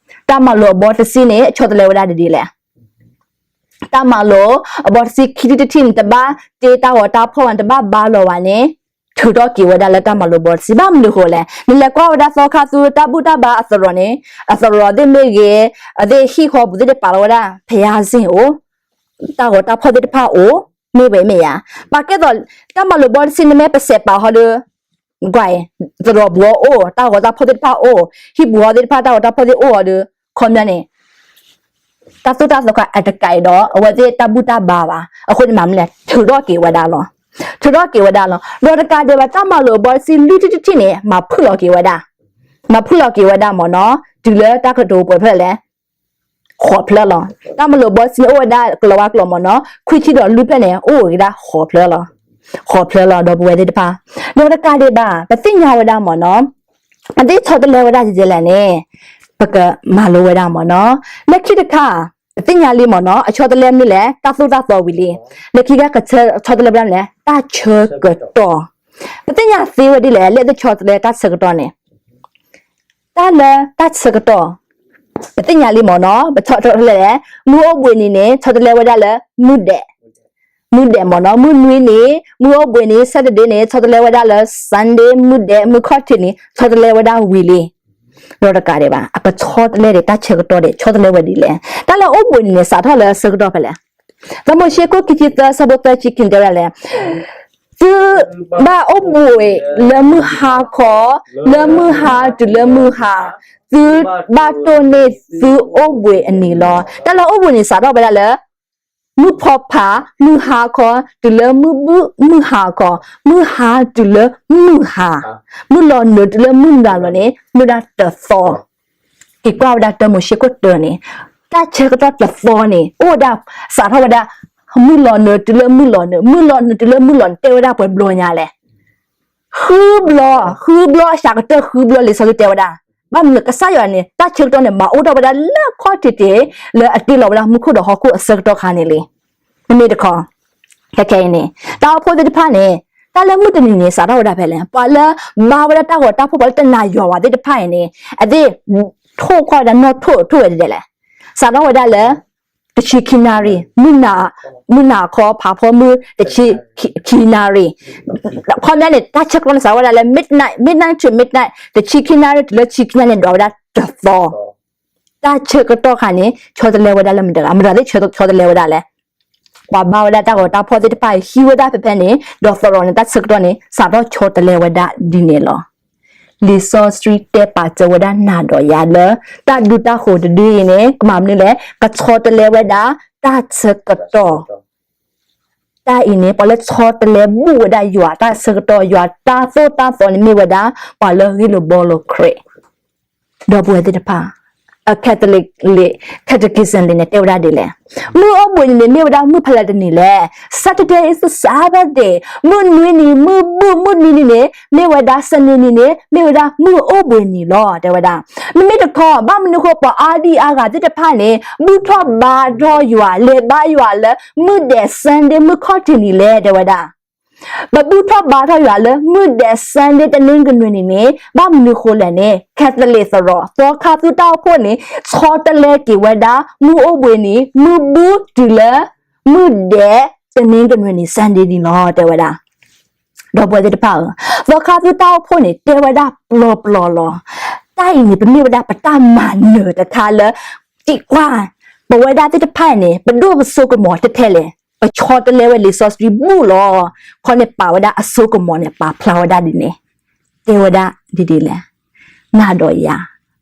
တၢ်မၤလိာ်အဘီတဆံန့ၣ် ဆီတလဲဝဲဒၣ်ဒ်လဲၣ်. တၢ်မၤလိာ်အဘီတဆံခံထံၣ်တထံၣ်န့ၣ် တဘၣ်တ့တၢ်ဂီၤတၢ်ဖီၣ်ဘၣ်န့ၣ် တဘၣ်ဘါလီၤဘၣ်န့ၣ် ထုးထီၣ်က့ၤဝဲဒၣ်လၢတၢ်မၤလိာ်ဘီတဆံ ဘၣ်မနုၤဃိလဲၣ်. နလဲၤကွၢ်ဝဲဒၣ်သီခါသူတၢ်ဘူၣ်တၢ်ဘါအသရိာ်န့ၣ် အသရိာ်သ့ၣ်မ့ၢ်ဂ့ၤ, အသ့ၣ်ဟံၣ်ဃီပူၤသ့ၣ်တဖၣ်ပာ်လီၤဝဲဒၣ် ဖယါစ့ၣ်အိၣ်, တၢ်ဂီၤတၢ်ဖီၣ်သ့ၣ်တဖၣ်အိၣ်, မ့ၢ်ဝဲမ့ၢ်ဧါ. ပာ်ကဲသိး တၢ်မၤလိာ်ဘီတဆံန့ၣ်မ့ၢ်ပစဲးပာ်ဟီဒီး ကွၢ်အံၤ, သရိာ်ပူၤအိၣ်, တၢ်ဂီၤတၢ်ဖီၣ်သ့ၣ်တဖၣ်အိၣ်, ဟံၣ်ပူၤဟီၣ်သ့ၣ်တဖၣ် တၢ်ဂီၤတၢ်ဖီၣ်သ့ၣ်အိၣ်အီၤဒီး ခီပညီန့ၣ် တၢ်သိၣ်တၢ်သီခါအတကးအံၤဒီး အဝဲသ့ၣ်တၢ်ဘူၣ်တၢ်ဘါဘၣ်. အဃိန့ၣ်မၤမနုၤလဲၣ်, ထုးထီၣ်က့ၤဝဲဒၣ်လီၤ. ထုးထီၣ်က့ၤဝဲဒၣ်လီၤ. ဒီးတကးဒံးဘၣ် တၢ်မၤလိာ်အဘီတဆံလွံၢ်ထံၣ်တထံၣ်န့ၣ် မၤဖုၣ်လီၤက့ၤဝဲဒၣ်, မၤဖုၣ်လီၤက့ၤဝဲဒၣ်မ့ၢ်နီၤ, တုၤလၢတၢ်ကတိၤပှဲၤဖျၢၣ်လဲၣ်, ဃိးဖျၢၣ်လီၤ. တၢ်မၤလိာ်အဘီတဆံန့ၣ် အိၣ်ဝဲဒၣ်ကလီၤဝါကျိာ်မ့ၢ်နီၤ, ခွံဆံဒီးလွံၢ်ဖျၢၣ်န့ၣ် အိၣ်ဝဲဒၣ်ဃိးဖျၢၣ်လီၤ. ဃိးဖျၢၣ်လီၤ ဒီပုၢ်ဝဲၢ်သ့ၣ်တဖၣ်. ဒီးတကးဒံးဘၣ် ပသ့ၣ်ညါဝဲဒၣ်မ့ၢ်နီၤ, အသ့ၣ်ဆီတလဲဝဲဒၣ်ဒ်လဲၣ်န့ၣ် ပကမၤလိဝဲဒၣ်မ့ၢ်နီၤ. လၢခံတခါ ပသ့ၣ်ညါလံမ့ၢ်နီၤ, အဆီတလဲမနုၤလဲၣ်, တၢ်သိၣ်တၢ်သီဝံၤလံ. လၢခံကဆီတလဲဝဲဒၣ်မနုၤလဲၣ်, တၢ်ဆၢကတီၢ်. ပသ့ၣ်ညါသ့ဝဲဒ်လဲၣ်, လၢအသ့ၣ်ဆီတလဲတၢ်ဆၢကတီၢ်န့ၣ် တၢ်လၢတၢ်ဆၢကတီၢ် ပသ့ၣ်ညါလံမ့ၢ်နီၤ, ပဆီတလဲလဲၣ်, မုၢ်အိၣ်ဘှံးနံၤန့ၣ် ဆီတလဲဝဲဒၣ်လၢမုၢ်ဒဲး, မုၢ်ဒဲးမ့ၢ်နီၤ, မုၢ်နွံနံၤ, မုၢ်အိၣ်ဘှံးနံၤ Saturday န့ၣ် ဆီတလဲဝဲဒၣ်လၢ Sunday မုၢ်ဒဲး, မုၢ်ခီၣ်ထံးနံၤ ဆီတလဲဝဲဒၣ်ဝံၤလံ. ဒီးတကးဒံးဘၣ် အကဆီတလဲဒီး တၢ်ဆၢကတီၢ်ဒီး ဆီတလဲဝဲဒ်လဲၣ်. တၢ်လၢအိၣ်ဘှံးနံၤန့ၣ် စးထီၣ်လၢဆၢကတီၢ်ဖဲလဲၣ်. စီၤမိၤၡ့ခိၣ်ခံဆံသၢ ဆၢဖိသၢဆံခံန့ၣ် တဲဝဲဒ်လဲၣ်, သုဘၣ်အိၣ်ဘှံးလၢမုၢ်ဟါခီ, လၢမုၢ်ဟါတုၤလၢမုၢ်ဟါ, သုဘၣ်တိၢ်န့ၢ်သုအိၣ်ဘှံးအနံၤလီၤ. တၢ်လၢအိၣ်ဘှံးနံၤစးထီၣ်ဝဲဒၣ်လၢ မုၢ်ဖီဖး, မုၢ်ဟါခီ, တုၤလၢမုၢ်ဘူၣ်, မုၢ်ဟါခီ, မုၢ်ဟါတုၤလၢမုၢ်ဟါ, မုၢ်လီၤနုာ်တုၤလၢမုၢ်နုာ်လီၤန့ၣ် မ့ၢ်ဝဲဒၣ်တသီ. က့ၤကွၢ်ဝဲဒၣ်တၢမိၤၡ့ခိၣ်တၢန့ၣ်, တၢ်ဆၢကတီၢ်တသီန့ၣ် အိၣ်ဝဲဒၣ်, စးထီၣ်ဝဲဒၣ် မုၢ်လီၤနုာ်တုၤလၢမုၢ်လီၤနုာ်, မုၢ်လီၤနုာ်တုၤလၢမုၢ်လီၤနုာ် တဲဝဲဒၣ်ပှဲၤဘျီညါလဲၣ်. ဃုဘျီ, ဃုဘျီ အစှၤကတၢၢ်ဃုဘျီ လံာ်စီဆှံတဲဝဲဒၣ်. ဘၣ်မနုၤကစၢ်ယွၤန့ၣ် တၢ်ဆၢကတီၢ်န့ၣ် မၤအိၣ်ထီၣ်ဝဲဒၣ်လၢခီၣ်ထံးတ့ၢ် လၢအတ့လီၤဝဲဒၣ်မူခိၣ်ဒီးဟီၣ်ခိၣ်အဆၢကတီၢ်ခါန့ၣ်လံ. မ့မ့ၢ်တခီ, ခဲခဲအံၤန့ၣ် တၢ်အိၣ်ဖှိၣ်သ့ၣ်တဖၣ်န့ၣ် တၢ်လၢမုၢ်တနံၤန့ၣ် စးထီၣ်ဝဲဒၣ်ဖဲလဲၣ်. ပှၤလၢဘါဝဲဒၣ်တၢ်ဂီၤတၢ်ဖီၣ် ပှၤလၢတနာ်ယွၤဝဲသ့ၣ်တဖၣ်အံၤန့ၣ် အသ့ၣ်ထိၣ်ကွၢ်ဝဲဒၣ်နီၣ်ထိၣ်ထိၣ်ဝဲဒ်လဲၣ်. စးထီၣ်ဝဲဒၣ်လၢ တဆံခံနၣ်ရံၣ်, မုၢ်နၤခီဖးဖီမုၢ် တဆံခံနၣ်ရံၣ်, ခီပညီန့ၣ် တၢ်ဆၢကတီၢ်န့ၣ် စးဝဲဒၣ်လၢ midnight, midnight to midnight, တဆံခံနၣ်ရံၣ်တုၤလၢတဆံခံနၣ်ရံၣ်န့ၣ် ဒိးဝဲဒၣ်တသီ. တၢ်ဆၢကတီၢ်ခါန့ၣ် ဆီတလဲဝဲဒၣ်လၢမတၤဂၤ, မတၤသ့ၣ်ဆီတလဲဝဲဒၣ်လဲၣ်. ပှၤဘါဝဲဒၣ်တၢ်ဂီၤတၢ်ဖီၣ်သ့ၣ်တဖၣ်အံၤ ဟံးဝဲဒၣ်ဖဲဖဲန့ၣ် ဒီးသရိာ်န့ၣ် တၢ်ဆၢကတီၢ်န့ၣ် စးထီၣ်ဆီတလဲဝဲဒၣ်ဒ်န့ၣ်လီၤ. လံာ်စီဆှံတဲပာ်စၢၤဝဲဒၣ်နၤဒီးယၤလၢ တၢ်ဒုးတၢ်ဃိၤတဒုအံၤန့ၣ် ကမၤမနုၤလဲၣ်, ကဆီတလဲဝဲဒၣ်တၢ်ဆၢကတီၢ်. တၢ်အံၤန့ၣ် ပှၤလၢဆီတလဲဘူၣ်ဝဲဒၣ်ယွၤတၢ်ဆၢကတီၢ် ယွၤတၢ်သိၣ်တၢ်သီန့ၣ် မ့ၢ်ဝဲဒၣ် ပှၤလၢဂ့ၢ်လိာ်ဘှီလိာ်ခရံာ် ဒီပုၢ်ဝဲၢ်သ့ၣ်တဖၣ်, အ Catholic လံာ် Catechism လံာ်န့ၣ် တဲဝဲဒၣ်ဒ်လဲၣ်. မုၢ်အိၣ်ဘှံးနံၤန့ၣ် မ့ၢ်ဝဲဒၣ်မုၢ်ဖဲလဲၣ်တနံၤလဲၣ်. Saturday is the Sabbath day. မုၢ်နွံနံၤ, မုၢ်ဘူၣ်, မုၢ်နွံနံၤန့ၣ် မ့ၢ်ဝဲဒၣ် စနေနံၤန့ၣ် မ့ၢ်ဝဲဒၣ်မုၢ်အိၣ်ဘှံးနံၤလီၤ တဲဝဲဒၣ်. မ့မ့ၢ်တခီ ဘၣ်မနုၤဃိ ပှၤအါဒံအါဂၤသ့ၣ်တဖၣ်န့ၣ် ဘူၣ်ထီၣ်ဘါထီၣ်ယွၤ လဲၤဘါယွၤလၢ မုၢ်ဒဲး Sunday မုၢ်ခီၣ်ထံးနံၤလဲၣ် တဲဝဲဒၣ်. ပဘူၣ်ထီၣ်ဘါထီၣ်ယွၤလၢ မုၢ်ဒဲး Sunday တနင်္ဂနွေနံၤန့ၣ် ဘၣ်မနုၤဃိလဲၣ်န့ၣ် Catholic သရိာ်သီခါသူတၢ်အိၣ်ဖှိၣ်န့ၣ် ဆီတလဲက့ၤဝဲဒၣ် မုၢ်အိၣ်ဘှံးနံၤ မုၢ်ဘူၣ်တုၤလၢ မုၢ်ဒဲး တနင်္ဂနွေနံၤ Sunday နံၤလီၤ တဲဝဲဒၣ်. ဒီပုၢ်ဝဲၢ်သ့ၣ်တဖၣ်ဧၢ, သီခါသူတၢ်အိၣ်ဖှိၣ်န့ၣ် တဲဝဲဒၣ်ပျီပျီလီၤ. တၢ်အံၤန့ၣ် ပမ့ၢ်ဝဲဒၣ်ပတၢ်မၤနၢၤတခါလၢ သံကွၢ် ပဝဲဒၣ်သ့ၣ်တဖၣ်န့ၣ် ပဒိၣ်ပစိကမီၤထဲထဲလဲၣ်, ပဆီတလဲဝဲလံာ်စီဆှံဘူၣ်လီၤ. ခီန့ၣ်ပာ်ဝဲဒၣ်အစိကမီၤန့ၣ် ပာ်ဖျါဝဲဒၣ်ဒ်န့ၣ်, တဲဝဲဒၣ်ဒ်ဒ်လဲၣ်, နၤဒီးယၤ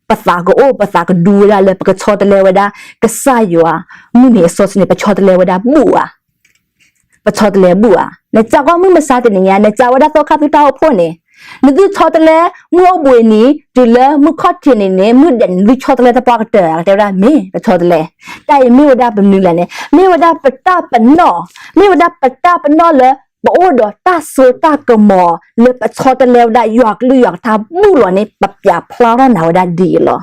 ပသးကအိၣ် ပသးကဒူဝဲဒၣ်လၢပကဆီတလဲဝဲဒၣ် ကစၢ်ယွၤ မုၢ်နံၤအစီဆှံန့ၣ် ပဆီတလဲဝဲဒၣ်ဘူၣ်ဧါ. ပဆီတလဲဘူၣ်ဧါ. နစံးကွၢ်မုၢ်မဆါတနံၤညါ နစံးဝဲဒၣ်သီခါသူတၢ်အိၣ်ဖှိၣ်န့ၣ်, နသုဆီတလဲ မုၢ်အိၣ်ဘှံးနံၤ တုၤလၢမုၢ်ခီၣ်ထံးနံၤန့ၣ် မုၢ်ဒဲးန့ၣ် နသုဆီတလဲသပှၢ်ကတၢၢ်ဧါ. ကတဲဝဲဒၣ်မ့ၢ် ပဆီတလဲ. တၢ်အံၤမ့ၢ်ဝဲဒၣ်ပမနုၤလဲၣ်န့ၣ် မ့ၢ်ဝဲဒၣ်ပတၢ်ပနီၣ်, မ့ၢ်ဝဲဒၣ်ပတၢ်ပနီၣ်လၢ ပအိၣ်ဒီးတၢ်စိတၢ်ကမီၤလၢပဆီတလဲဝဲဒၣ်ယွၤကလုၢ်ယွၤကထါဘူၣ်လီၤန့ၣ် ပပျးဖျါထီၣ်နၤဝဲဒၣ်ဒ်အံၤလီၤ.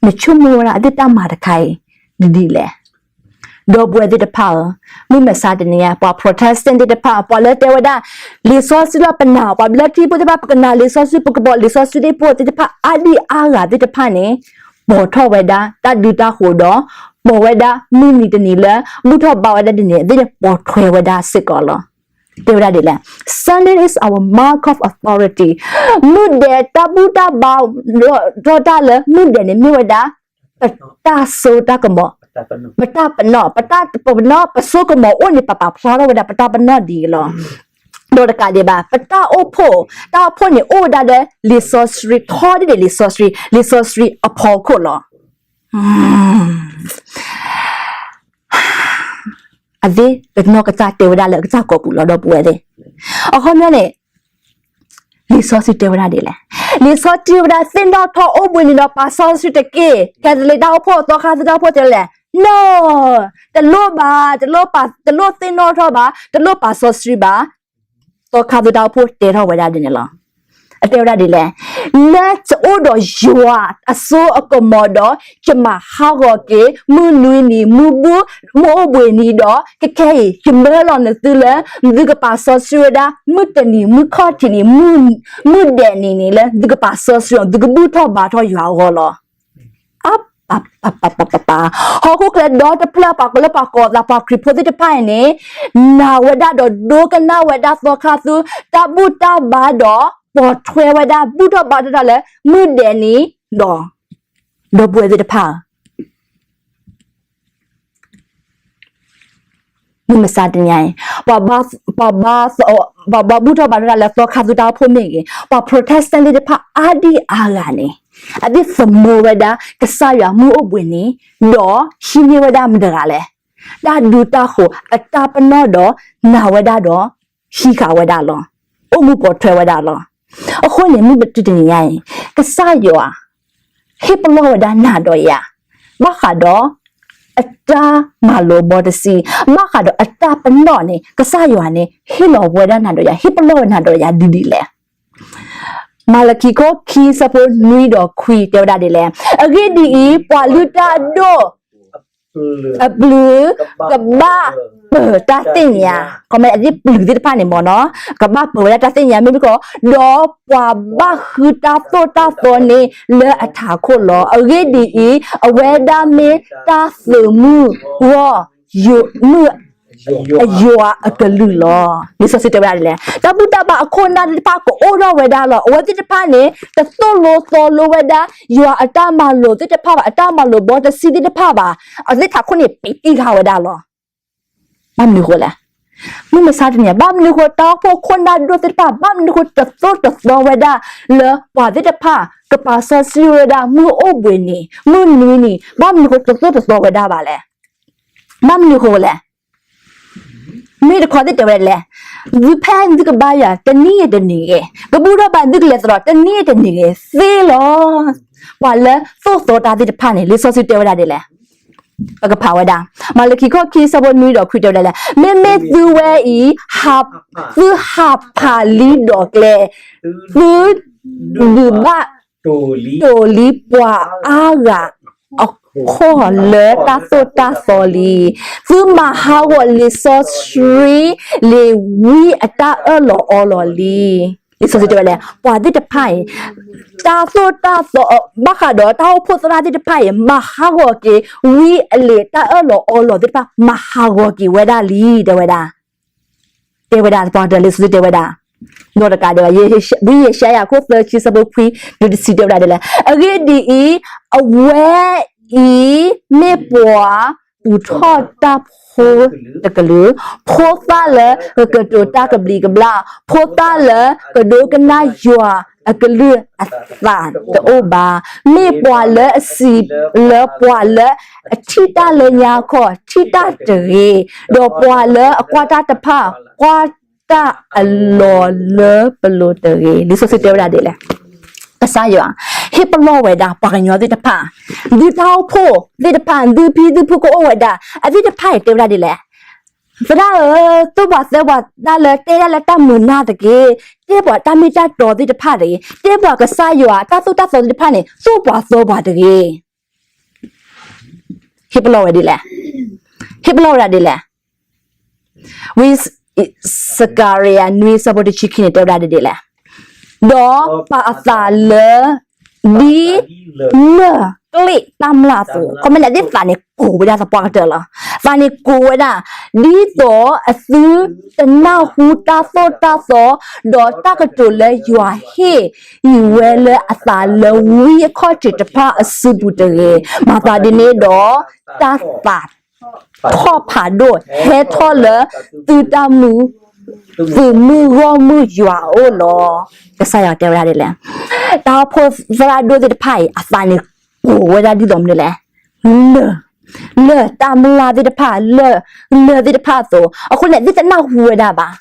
နဆိကမိၣ်ဝဲဒၣ်အသ့ၣ်တၢ်မၤတခါအံၤ ဒ်ဒ်လဲၣ်. ဒီပုၢ်ဝဲၢ်သ့ၣ်တဖၣ်ဧၢ, မုၢ်မဆါတနံၤညါ ပှၤ Protestant သ့ၣ်တဖၣ် ပှၤလၢတဲဝဲဒၣ် လံာ်စီဆှံလီၤပနာ် ပှၤဘျၢထံဖိသ့ၣ်တဖၣ် ပကနၣ်လံာ်စီဆှံ ပကပိာ်လံာ်စီဆှံသ့ၣ်တဖၣ် အါဒံအါဂၤသ့ၣ်တဖၣ်န့ၣ် ပိာ်ထီၣ်ဝဲဒၣ်တၢ်ဒုးတၢ်ဃိၤဒီး ပိာ်ဝဲဒၣ်မုၢ်နံၤတနံၤလၢ ဘူၣ်ထီၣ်ဘါဝဲဒၣ်ဒ်န့ၣ် အသ့ၣ်န့ၣ်ပိာ်ထွဲဝဲဒၣ်စ့ၢ်ကီးလီၤ. တဲဝဲဒၣ်ဒ်လဲၣ်, Sunday is our mark of authority. မုၢ်ဒဲးတၢ်ဘူၣ်တၢ်ဘါ ဒီးတၢ်လၢမုၢ်ဒဲးန့ၣ်မ့ၢ်ဝဲဒၣ် ပတၢ်စိတၢ်ကမီၤ, ပတၢ်ပနီၣ်, ပတၢ်ပနီၣ် ပစိကမီၤအိၣ်န့ၣ် ပပာ်ဖျါထီၣ်ဝဲဒၣ်ပတၢ်ပနီၣ်ဒ်အံၤလီၤ. ဒီးတကးဒံးဘၣ် ပတၢ်အိၣ်ဖှိၣ်, တၢ်အိၣ်ဖှိၣ်န့ၣ်အိၣ်ဝဲဒၣ်လၢလံာ်စီဆှံ, ထီဒ်န့ၣ်လံာ်စီဆှံ, လံာ်စီဆှံအဖီခိၣ်လီၤ. အသ့ၣ်ကနီၢ်ကစၢ်တဲဝဲဒၣ်လၢအကစၢ်ကိာ်ပူၤလီၤ ဒီပုၢ်ဝဲၢ်သ့ၣ်. အခီပညီန့ၣ် လံာ်စီဆှံတဲဝဲဒၣ်ဒ်လဲၣ်. လံာ်စီဆှံတဲဝဲဒၣ် သ့ၣ်နီၣ်ထီၣ်အိၣ်ဘှံးနံၤဒီးပာ်စီဆှံတက့ၢ်. ကဲသလံးတၢ်အိၣ်ဖှိၣ်သီခါသီတၢ်အိၣ်ဖှိၣ်တဲလဲၣ်, နီၢ်, တလိၣ်ဘၣ်, တလိၣ်ပာ်, တလိၣ်သ့ၣ်နီၣ်ထီၣ်ဘၣ်, တလိၣ်ပာ်စီဆှံဘၣ်. သီခါသီတၢ်အိၣ်ဖှိၣ်တဲထီၣ်ဝဲဒၣ်ဒ်န့ၣ်လီၤ. အတဲဝဲဒၣ်ဒ်လဲၣ်, လၢယအိၣ်ဒီးယွၤအစိအကမီၤဒီး ယမၤဟးဂီၤက့ၤ မုၢ်နွံနံၤ မုၢ်ဘူၣ်, မုၢ်အိၣ်ဘှံးနံၤဒီး ခဲခဲအံၤ ယမၢလီၤနသုလၢ သုကပာ်စီဆှံဝဲဒၣ် မုၢ်တနံၤ မုၢ်ခီၣ်ထံးနံၤ မုၢ်ဒဲးနံၤန့ၣ်လၢ သုကပာ်စီဆှံအီၤ သုကဘူၣ်ထီၣ်ဘါထီၣ်ယွၤအဂီၢ်လီၤ. အါ ပပပပပပ, ဟီၣ်ခိၣ်ချၢဒီတဖျၢၣ် ပှၤကလၢပှၤကိးသး ပှၤခရံာ်ဖိသ့ၣ်တဖၣ်အံၤန့ၣ် နာ်ဝဲဒၣ်ဒီးဒိကနၣ်ဝဲဒၣ်သီခါသီ တၢ်ဘူၣ်တၢ်ဘါဒီး ပိာ်ထွဲဝဲဒၣ် ဘူၣ်ထီၣ်ဘါထီၣ်တၢ်လၢ မုၢ်ဒဲးနံၤဒီး ဒီပုၢ်ဝဲၢ်သ့ၣ်တဖၣ်ဧၢ မုၢ်မဆါတနံၤအံၤ ပှၤဘါ, ပှၤဘါ, ပှၤဘါဘူၣ်ထီၣ်ဘါထီၣ်တၢ်လၢသီခါသီတၢ်အိၣ်ဖှိၣ်မ့ၢ်ဂ့ၤ, ပှၤ Protestant သ့ၣ်တဖၣ်အါဒံၣ်အါဂၤန့ၣ် အသ့ၣ်သမၢဝဲဒၣ် ကစၢ်ယွၤမုၢ်အိၣ်ဘှံးနံၤ, ဒီးဟံးန့ၢ်ဝဲဒၣ်မတၤတဂၤလဲၣ်, တၢ်ဒူတၢ်ဃိၤအတၢ်ပနီၣ်ဒီး နာ်ဝဲဒၣ်ဒီး ဟံးဃာ်ဝဲဒၣ်လီၤ. အိၣ်မူပိာ်ထွဲဝဲဒၣ်လီၤ. အဃိန့ၣ် မုၢ်မဆါတနံၤညါအံၤ ကစၢ်ယွၤ ဟ့ၣ်ပလီၢ်ဝဲဒၣ်နၤဒီးယၤ ဘၣ်ဃးဒီး အတၢ်မၤလိာ်ဘီတဆံ, ဘၣ်ဃးဒီးအတၢ်ပနီၣ်န့ၣ် ကစၢ်ယွၤန့ၣ် ဟ့ၣ်လီၤဝဲဒၣ်နၤဒီးယၤ, ဟ့ၣ်ပလီၢ်ဝဲနၤဒီးယၤဒ်လဲၣ်. မၤလခံခိၣ်ခံ ဆၢဖိနွံဒီးခွံ တဲဝဲဒၣ်ဒ်လဲၣ်. အဂ့ၢ်ဒ်အံၤ, ပှၤလုၢ်တၢ်အဒိၣ် အပျုၤ ကဘၣ်ပၢၤတၢ်သ့ၣ်ညါ, ခီမ့ၢ်အသ့ၣ်ပျုၤသ့ၣ်တဖၣ်န့ၣ်မ့ၢ်နီၤ, ကဘၣ်ပၢၤဝဲဒၣ်တၢ်သ့ၣ်ညါ မ့မ့ၢ်ကီး, ဒီးပှၤဘၣ်ဃုတၢ်သိၣ်တၢ်သီန့ၣ်လၢအထးခိၣ်လီၤ. အဂ့ၢ်ဒ်အံၤ, အဝဲဒၣ်မ့ၢ်တၢ်သုးမုၢ်ဂီၢ် မုၢ် အယွၤအကလုၢ်လီၤ. လံာ်စီဆှံတဲဝဲဒၣ်ဒ်လဲၣ်. တၢ်ဘူၣ်တၢ်ဘါအခိၣ်အနၢ်သ့ၣ်တဖၣ်ကအိၣ်ထီၣ်ဝဲဒၣ်လီၤ. အဝဲသ့ၣ်တဖၣ်န့ၣ် တသိၣ်လိသီလိဝဲဒၣ် ယွၤအတၢ်မၤလိာ်သ့ၣ်တဖၣ်ဘၣ်, အတၢ်မၤလိာ်ဘီတဆံသ့ၣ်တဖၣ်ဘၣ်. အဝဲသ့ၣ်ထးခိၣ်န့ၣ် ပံးတံၢ်ဃာ်ဝဲဒၣ်လီၤ. ဘၣ်မနုၤဃိလဲၣ်. မုၢ်မဆါတနံၤ ဘၣ်မနုၤဃိ တၢ်အိၣ်ဖှိၣ်ခိၣ်နၢ်ဒိၣ်သ့ၣ်တဖၣ် ဘၣ်မနုၤဃိတသိၣ်တသီဝဲဒၣ်လၢပှၤသ့ၣ်တဖၣ် ကပာ်စီဆှံဝဲဒၣ် မုၢ်အိၣ်ဘှံးနံၤ မုၢ်နွံနံၤ ဘၣ်မနုၤဃိတသိၣ်တသီဝဲဒၣ်ဘၣ်လဲၣ်. ဘၣ်မနုၤဃိလဲၣ်. မ့ၢ်တခီသ့ၣ်တဲဝဲဒ်လဲၣ်. သုဖဲသုကဘါယွၤ တနံၣ်အံၤတနံၣ်ဂ့ၤ, ကဘူၣ်ထီၣ်ဘါသုကလဲၤသရီ တနံၣ်အံၤတနံၣ်ဂ့ၤ သ့လီၤ. ပှၤလၢသိၣ်သီတၢ်သ့ၣ်တဖၣ်န့ၣ် လံာ်စီဆှံတဲဝဲဒၣ်ဒ်လဲၣ်. ပကဖးဝဲဒၣ် မၤလခံခိၣ်ခံ ဆၢဖိနွံဒီးခွံတဲဝဲဒ်လဲၣ်. မ့မ့ၢ်သုဝဲအံၤ သုဟးဖးလံဒီးကျဲ, သုဒုးဘၣ် တိၤလံပှၤအါဂၤအခိၣ်လၢတၢ်သိၣ်တၢ်သီလံ. သုမၤဟးဂီၤလံာ်စီဆှံ လံာ်ဝံအတၢ်အၢၣ်လီၤအီလီၤလံ. လံာ်စီဆှံတဲဝဲလဲၣ်, ပှၤသ့ၣ်တဖၣ်အံၤ တၢ်သိၣ်တၢ်သီ ဘၣ်ဃးဒီးတၢ်အိၣ်ဖှိၣ်သရၣ်သ့ၣ်တဖၣ်အံၤ မၤဟးဂီၤက့ၤ ဝံအလံာ်တၢ်အၢၣ်လီၤအီလီၤသ့ၣ်တဖၣ် မၤဟးဂီၤက့ၤဝဲဒၣ်လံ တဲဝဲဒၣ်. တဲဝဲဒၣ် ပှၤတၢၢ်လံာ်စီဆှံတဲဝဲဒၣ် ဒီးတကးဒံးဘၣ် ဝံယၡါယၤခိၣ်သၢဆံ ဆၢဖိခွံ တုၤတဆံတဲဝဲဒၣ်ဒ်လဲၣ်. အဂ့ၢ်ဒ်အံၤ, အဝဲအံၤ မ့ၢ်ပှၤသူၣ်ထီၣ်တၢ်ဖိတကလုာ်, ဖိသၣ်လၢကကတိၤတၢ်ကဘျံးကဘျၣ်, ဖိသၣ်လၢကဒိကနၣ်ယွၤအကလုၢ်အသးတအိၣ်ဘၣ်, မ့ၢ်ပှၤလၢအစံးလၢပှၤလၢအထံၣ်တၢ်လၢညါခီ ထံၣ်တၢ်တဂ့ၤ, ဒီးပှၤလၢအကွၢ်တၢ်တဖၣ် ကွၢ်တၢ်အလီၢ်လၢပလိၤတဂ့ၤ. လံာ်စီဆှံတဲဝဲဒၣ်ဒ်လဲၣ်. ကစၢ်ယွၤ ဟ့ၣ်ပလီၢ်ဝဲဒၣ်ပှၤကညီသ့ၣ်တဖၣ်, ဒုးတၢ်အိၣ်ဖှိၣ်သ့ၣ်တဖၣ်, ဒုးဖံဒုးဖုကအိၣ်ဝဲဒၣ်, အသ့ၣ်တဖၣ်အံၤတဲဝဲဒၣ်ဒ်လဲၣ်. သရၣ်ဧၢ, သိၣ်ပှၤသၢပှၤတၢ်လၢတဲဒၣ်လၢတၢ်မုာ်နၢ်တက့ၢ်, တဲပှၤတၢ်မ့ၢ်တၢ်တီသ့ၣ်တဖၣ်တဂ့ၤ, တဲပှၤကစၢ်ယွၤတၢ်သိၣ်တၢ်သီသ့ၣ်တဖၣ်န့ၣ် သိၣ်ပှၤသီပှၤတဂ့ၤ. ဟ့ၣ်ပလီၢ်ဝဲဒ်လဲၣ်. ဟ့ၣ်ပလီၢ်ဝဲဒၣ်ဒ်လဲၣ်. ဝံ စကၤရယၤ နွံ ဆၢဖိတဆံခံန့ၣ် တဲဝဲဒၣ်ဒ်လဲၣ်. ဒီးပာ်အသးလၢ ဒ်လၢၢ်ကျ့ၣ်တၢ်မျၢ်အသိး, ခီမ့ၢ်န့ၣ် အသးန့ၣ်ကိၤဝဲဒၣ်သပှၢ်ကတၢၢ်လီၤ. သးန့ၣ်ကိၤဝဲဒၣ် ဒ်သိးအသုတနၢ်ဟူတၢ်သိၣ်တၢ်သီ ဒီးတၢ်ကတိၤလၢယွၤဟ့ၣ်ဝဲလၢအသးလၢဝံအခီၣ်ထံးတဖၣ်အစုပူၤတဂ့ၤ. မၤသးဒ်န့ၣ်ဒီး တၢ်သးထီၣ်ဖးဒိၣ်ဟဲထီၣ်လၢသုတၢ်မူ သုးမုၢ်ဂီၢ်မုၢ်ယွၤအအိၣ်လီၤ. ကစၢ်ယွၤတဲဝဲဒၣ်ဒ်လဲၣ်. တၢ်အိၣ်ဖှိၣ်သရၣ်ဒိၣ်သ့ၣ်တဖၣ်အံၤ အသးန့ၣ်ကိၢ်ဝဲဒၣ်ဒ်သိးမနုၤလဲၣ်. လၢၢ်, လၢၢ်တၢ်မျၢ်သ့ၣ်တဖၣ်, လၢၢ်, လၢၢ်သ့ၣ်တဖၣ်အသိး အဃိန့ၣ် သ့ၣ်တနၢ်ဟူဝဲဒၣ်ဘၣ်.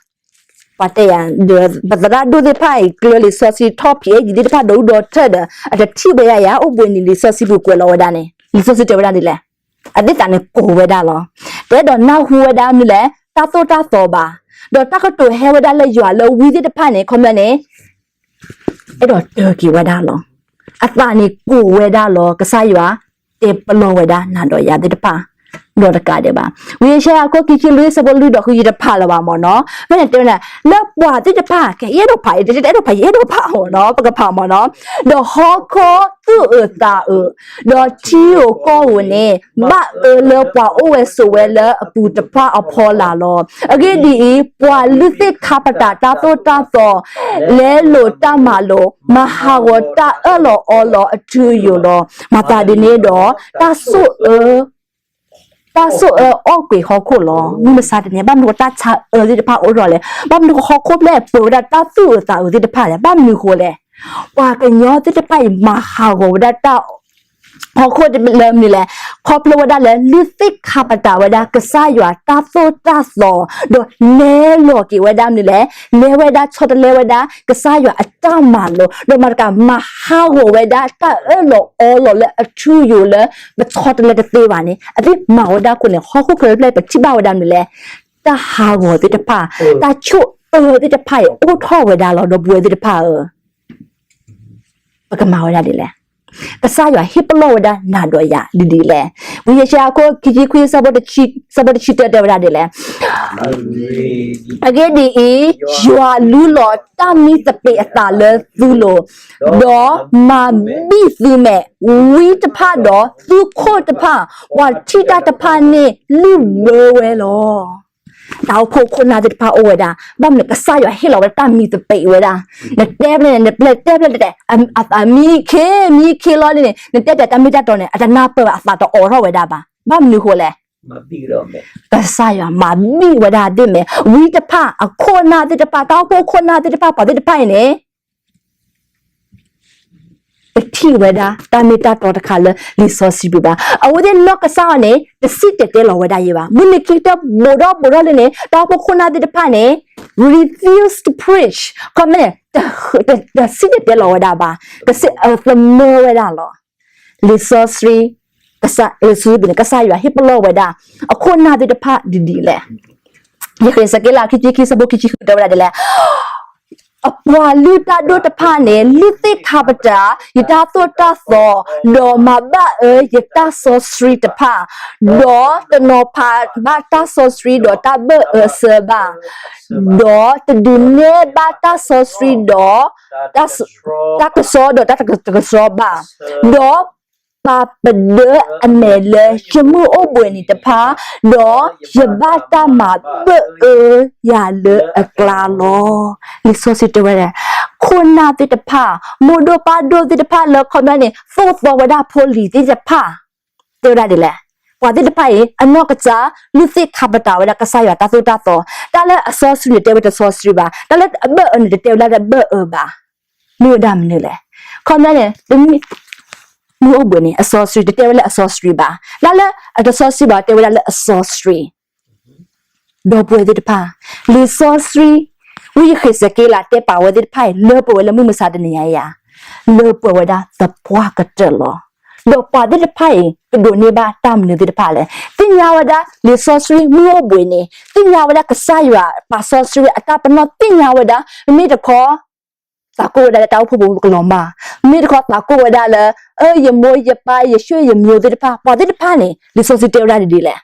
ပှၤတဲယၤ, ပသရၣ်ဒိၣ်သ့ၣ်တဖၣ်အံၤ ကျၢၤလံာ်စီဆှံထီၣ်ဖံးအဲၣ်ကံၤသ့ၣ်တဖၣ် ဒီးအူဒီးထၢၣ်ဒီး အတထံၣ်ဝဲယၤယၤ အိၣ်ဘှံးနံၤလံာ်စီဆှံပူၤကွဲးလီၤဝဲဒၣ်န့ၣ် လံာ်စီဆှံတဲဝဲဒၣ်ဒ်လဲၣ်. အသ့ၣ်သးန့ၣ်ကိၢ်ဝဲဒၣ်လီၤ. တအဲၣ်ဒိးနၢ်ဟူဝဲဒၣ်မနုၤလဲၣ်, တၢ်သိၣ်တၢ်သီဘၣ်. ဒီးတၢ်ကတိၤဟဲဝဲဒၣ်လၢယွၤလၢဝံသ့ၣ်တဖၣ်န့ၣ် ခီပညီန့ၣ် အဲၣ်ဒိးတၢက့ၤဝဲဒၣ်လီၤ. အသးန့ၣ်ကိၢ်ဝဲဒၣ်လီၤ. ကစၢ်ယွၤ တဲပလီၢ်ဝဲဒၣ်နၤဒီးယၤသ့ၣ်တဖၣ် ဒီးတကးဒံးဘၣ်. ဝံယၡါယၤအခိၣ်ခံဆံလွံၢ်ဆၢဖိလွံၢ်ဒီးဃု ယတဖးလၢၤဘၣ်မ့ၢ်နီၤ. မ့ၢ်န့ၣ်တဲဝဲဒၣ် လၢပှၤသ့ၣ်တဖၣ် ကအဲၣ်ဒိးဖးအံၤ တအဲၣ်ဒိးဖး ယအဲၣ်ဒိးဖးမ့ၢ်နီၤ ပကဖးမ့ၢ်နီၤ. ဒီးဟီၣ်ခိၣ်သူၣ်အုးသးအုး ဒီးထံဧိၤကီၢ်ဧိၤန့ၣ် ဘၣ်အၢလၢပှၤအိၣ်ဝဲဆိးဝဲလၢအပူၤတဖၣ်အဖီလာ်လီၤ. အဂ့ၢ်ဒ်အံၤ, ပှၤလုၢ်သ့ၣ်ခါပတာ်တၢ်သိၣ်တၢ်သီ, လဲလိာ်တၢ်မၤလိာ်, မၤဟးဂီၤတၢ်အၢၣ်လီၤအီလီၤအထူအယိာ်လီၤ. မၤသးဒ်န့ၣ်ဒီး တၢ်ဆိၣ်အၢ တၢ်ဆိၣ်အၢအီၣ်ကွံာ်ဟီၣ်ခိၣ်လီၤ. မုၢ်မဆါတနံၤ ဘၣ်မနုၤဃိတၢ်ဆါအၢသ့ၣ်တဖၣ်အိၣ်ထီၣ်လဲၣ်. ဘၣ်မနုၤဃိဟီၣ်ခိၣ်ဖျၢၣ်ပၢၤဝဲဒၣ်တၢ်သူၣ်အုးသးအုးသ့ၣ်တဖၣ်လဲၣ်. ဘၣ်မနုၤဃိလဲၣ်. ပှၤကညီသ့ၣ်တဖၣ်အံၤ မၤဟးဂီၤဝဲဒၣ်တၢ် ဟီၣ်ခိၣ်လၢမနုၤလဲၣ်. ခီဖျိဝဲဒၣ်လၢ လုၢ်သ့ၣ်ခါပတာ်ဝဲဒၣ် ကစၢ်ယွၤတၢ်သိၣ်တၢ်သီ, ဒီးလဲလီၤက့ၤဝဲဒၣ်မနုၤလဲၣ်. လဲဝဲဒၣ်ဆီတလဲဝဲဒၣ် ကစၢ်ယွၤအတၢ်မၤလိာ်, ဒီးမၤတကး မၤဟးဂီၤဝဲဒၣ်တၢ်အၢၣ်လီၤအီလီၤလၢအထူအယိာ်လၢ ပဆီတလဲတသ့ဘၣ်န့ၣ် အသ့ၣ်မၤဝဲဒၣ်အဃိန့ၣ် ဟီၣ်ခိၣ်ချၢဖျၢၣ်ပထံၣ်ဘၣ်ဝဲဒၣ်မနုၤလဲၣ်. တၢ်ဟးဂီၤသ့ၣ်တဖၣ်, တၢ်ဆိၣ်အၢသ့ၣ်တဖၣ်အံၤ အိၣ်ထီၣ်ဝဲဒၣ်လီၤ. ဒီပုၢ်ဝဲၢ်သ့ၣ်တဖၣ်ဧၢ ပကမၤဝဲဒၣ်ဒ်လဲၣ်. ကစၢ်ယွၤဟ့ၣ်ပလီၢ်ဝဲဒၣ်နၤဒီးယၤဒ်လဲၣ်. ဝံယၡါယၤအခိၣ်ခံဆံခွံ ဆၢဖိတဆံတၢတဲဝဲဒၣ်ဒ်လဲၣ်. အဂ့ၢ်ဒ်အံၤ, ယွၤလူလီၤတၢ်မံသပ့ၤအသးလၢသုလိၤ, ဒီးမၤဘံၣ်သုမဲာ်, ဝံတဖၣ်ဒီးသုးခိၣ်တဖၣ်, ပှၤထံၣ်တၢ်တဖၣ်န့ၣ်လုၢ်ဘၢဝဲလီၤ. တၢ်အိၣ်ဖှိၣ်ခိၣ်နၢ်သ့ၣ်တဖၣ်အိၣ်ဝဲဒၣ်, ဘၣ်မနုၤကစၢ်ယွၤဟ့ၣ်လီၤဝဲဒၣ်တၢ်မံသပ့ၤဝဲဒၣ်. နတဲဖဲလဲၣ်, နပျဲတဲဖဲလဲၣ်တဲ, အမံခ့မံခ့လီၤလံန့ၣ် နတဲပၠးတၢ်မ့ၢ်တၢ်တီန့ၣ် အတနၢ်ပၢၢ်ဘၣ်, အသးတအိးထီၣ်ဝဲဒၣ်ဘၣ်. ဘၣ်မနုၤဃိလဲၣ်. ကစၢ်ယွၤမၤဘံၣ်ဝဲဒၣ်သ့ၣ်မဲာ်, ဝံတဖၣ်, အခိၣ်နၢ်သ့ၣ်တဖၣ်, တၢ်အိၣ်ဖှိၣ်ခိၣ်နၢ်သ့ၣ်တဖၣ်, ပှၤသ့ၣ်တဖၣ်အံၤန့ၣ် တထံၣ်ဝဲဒၣ်တၢ်မ့ၢ်တၢ်တီတခါလၢလံာ်စီဆှံပူၤဘၣ်. အဝဲသ့ၣ်နီၢ်ကစၢ်အီၤန့ၣ် တစံၣ်တဲၤတဲလီၤဝဲဒၣ်ယဲဘၣ်. မုၢ်နံၤခံကတၢၢ်ဘူးဒီးဘူးဒီးလံန့ၣ် တၢ်အိၣ်ဖှိၣ်ခိၣ်နၢ်သ့ၣ်တဖၣ်န့ၣ် refuse to preach, ခီမ့ၢ်န့ၣ် တစံၣ်တဲၤတဲလီၤဝဲဒၣ်ဘၣ်. ကစံးအသမၢဝဲဒၣ်လီၤ. လံာ်စီဆှံ, လံာ်စီဆှံပူၤန့ၣ် ကစၢ်ယွၤဟ့ၣ်ပလီၢ်ဝဲဒၣ် အခိၣ်နၢ်သ့ၣ်တဖၣ်ဒ်လဲၣ်. ယဃ့စက့လးခံဆံခံ ဆၢဖိခံဆံဃုတဲဝဲဒၣ်ဒ်လဲၣ်. အပှၤလုၢ်တၢ်ဒိၣ်တဖၣ်န့ၣ် လုၢ်သ့ၣ်ခါပတာ် ယတၢ်သိၣ်တၢ်သီ, ဒီးမၤဘၣ်အၢယတၢ်စီဆှံတဖၣ်, ဒီးတနီၤဖးဘၣ်တၢ်စီဆှံဒီးတၢ်ဘၢၣ်အၢအဆၢဘၣ်, ဒီးတဒုးနဲၣ်ဘၣ်တၢ်စီဆှံဒီး တၢ်ကစီဒီးတၢ်တကစီဘၣ်, ဒီး ပာ်ပဒၢအမဲာ်လၢယမုၢ်အိၣ်ဘှံးနံၤတဖၣ်, ဒီးယဘၣ်တၢ်မၤဘၢၣ်အၢယၤလၢအကျါလီၤ. လံာ်စီဆှံတဲဝဲဒၣ်, ခိၣ်နၢ်သ့ၣ်တဖၣ်, မိၢ်ဒိၣ်ပၢ်ဒိၣ်သ့ၣ်တဖၣ်လၢခီပညီန့ၣ် သိၣ်သီဝဲဒၣ်ဖိလံၤသ့ၣ်တဖၣ်, တဲဝဲဒၣ်ဒ်လဲၣ်. ပှၤသ့ၣ်တဖၣ်အံၤ အနီၢ်ကစၢ် လုၢ်သ့ၣ်ခါပတာ်ဝဲဒၣ်ကစၢ်ယွၤတၢ်သိၣ်တၢ်သီ, တၢ်လၢအစီဆှံန့ၣ် တဲဝဲတစီဆှံဘၣ်, တၢ်လၢအဘၢၣ်အၢန့ၣ် တတဲဝဲဒၣ်လၢဘၢၣ်အၢဘၣ်. မ့ၢ်ဝဲဒၣ်မနုၤလဲၣ်. ခီပညီန့ၣ် တမ့ၢ် မုၢ်အိၣ်ဘှံးန့ၣ် အစီဆှံ တတဲဝဲလၢအစီဆှံဘၣ်, တၢ်လၢအတစီဆှံဘၣ် တဲဝဲဒၣ်လၢအစီဆှံ. ဒီပုၢ်ဝဲၢ်သ့ၣ်တဖၣ်, လံာ်စီဆှံ ဝံယဃ့းစက့လးတဲပာ်ဝဲသ့ၣ်တဖၣ်အံၤ လၢပှဲၤဝဲလၢမုၢ်မဆါတနံၤညါအံၤဧါ, လၢပှဲၤဝဲဒၣ်သပှၢ်ကတၢၢ်လီၤ. ဒီးပှၤသ့ၣ်တဖၣ်အံၤ ကဒိးန့ၢ်ဘၣ်တၢ်မနုၤသ့ၣ်တဖၣ်လဲၣ်. သ့ၣ်ညါဝဲဒၣ် လံာ်စီဆှံမုၢ်အိၣ်ဘှံးန့ၣ် သ့ၣ်ညါဝဲဒၣ်ကစၢ်ယွၤပာ်စီဆှံအတၢ်ပနီၣ် သ့ၣ်ညါဝဲဒၣ် မ့မ့ၢ်တခီ သးကိၢ်ဝဲဒၣ်လၢတၢ်အိၣ်ဖှိၣ်ပူၤကလီၤမၢ်, မ့မ့ၢ်တခီသးကိၢ်ဝဲဒၣ်လၢ အၢ ယမိၢ်ယပၢ် ယဆွေယမျိုးသ့ၣ်တဖၣ်, ပှၤသ့ၣ်တဖၣ်န့ၣ် လံာ်စီဆှံတဲဝဲဒၣ်ဒ်လဲၣ်.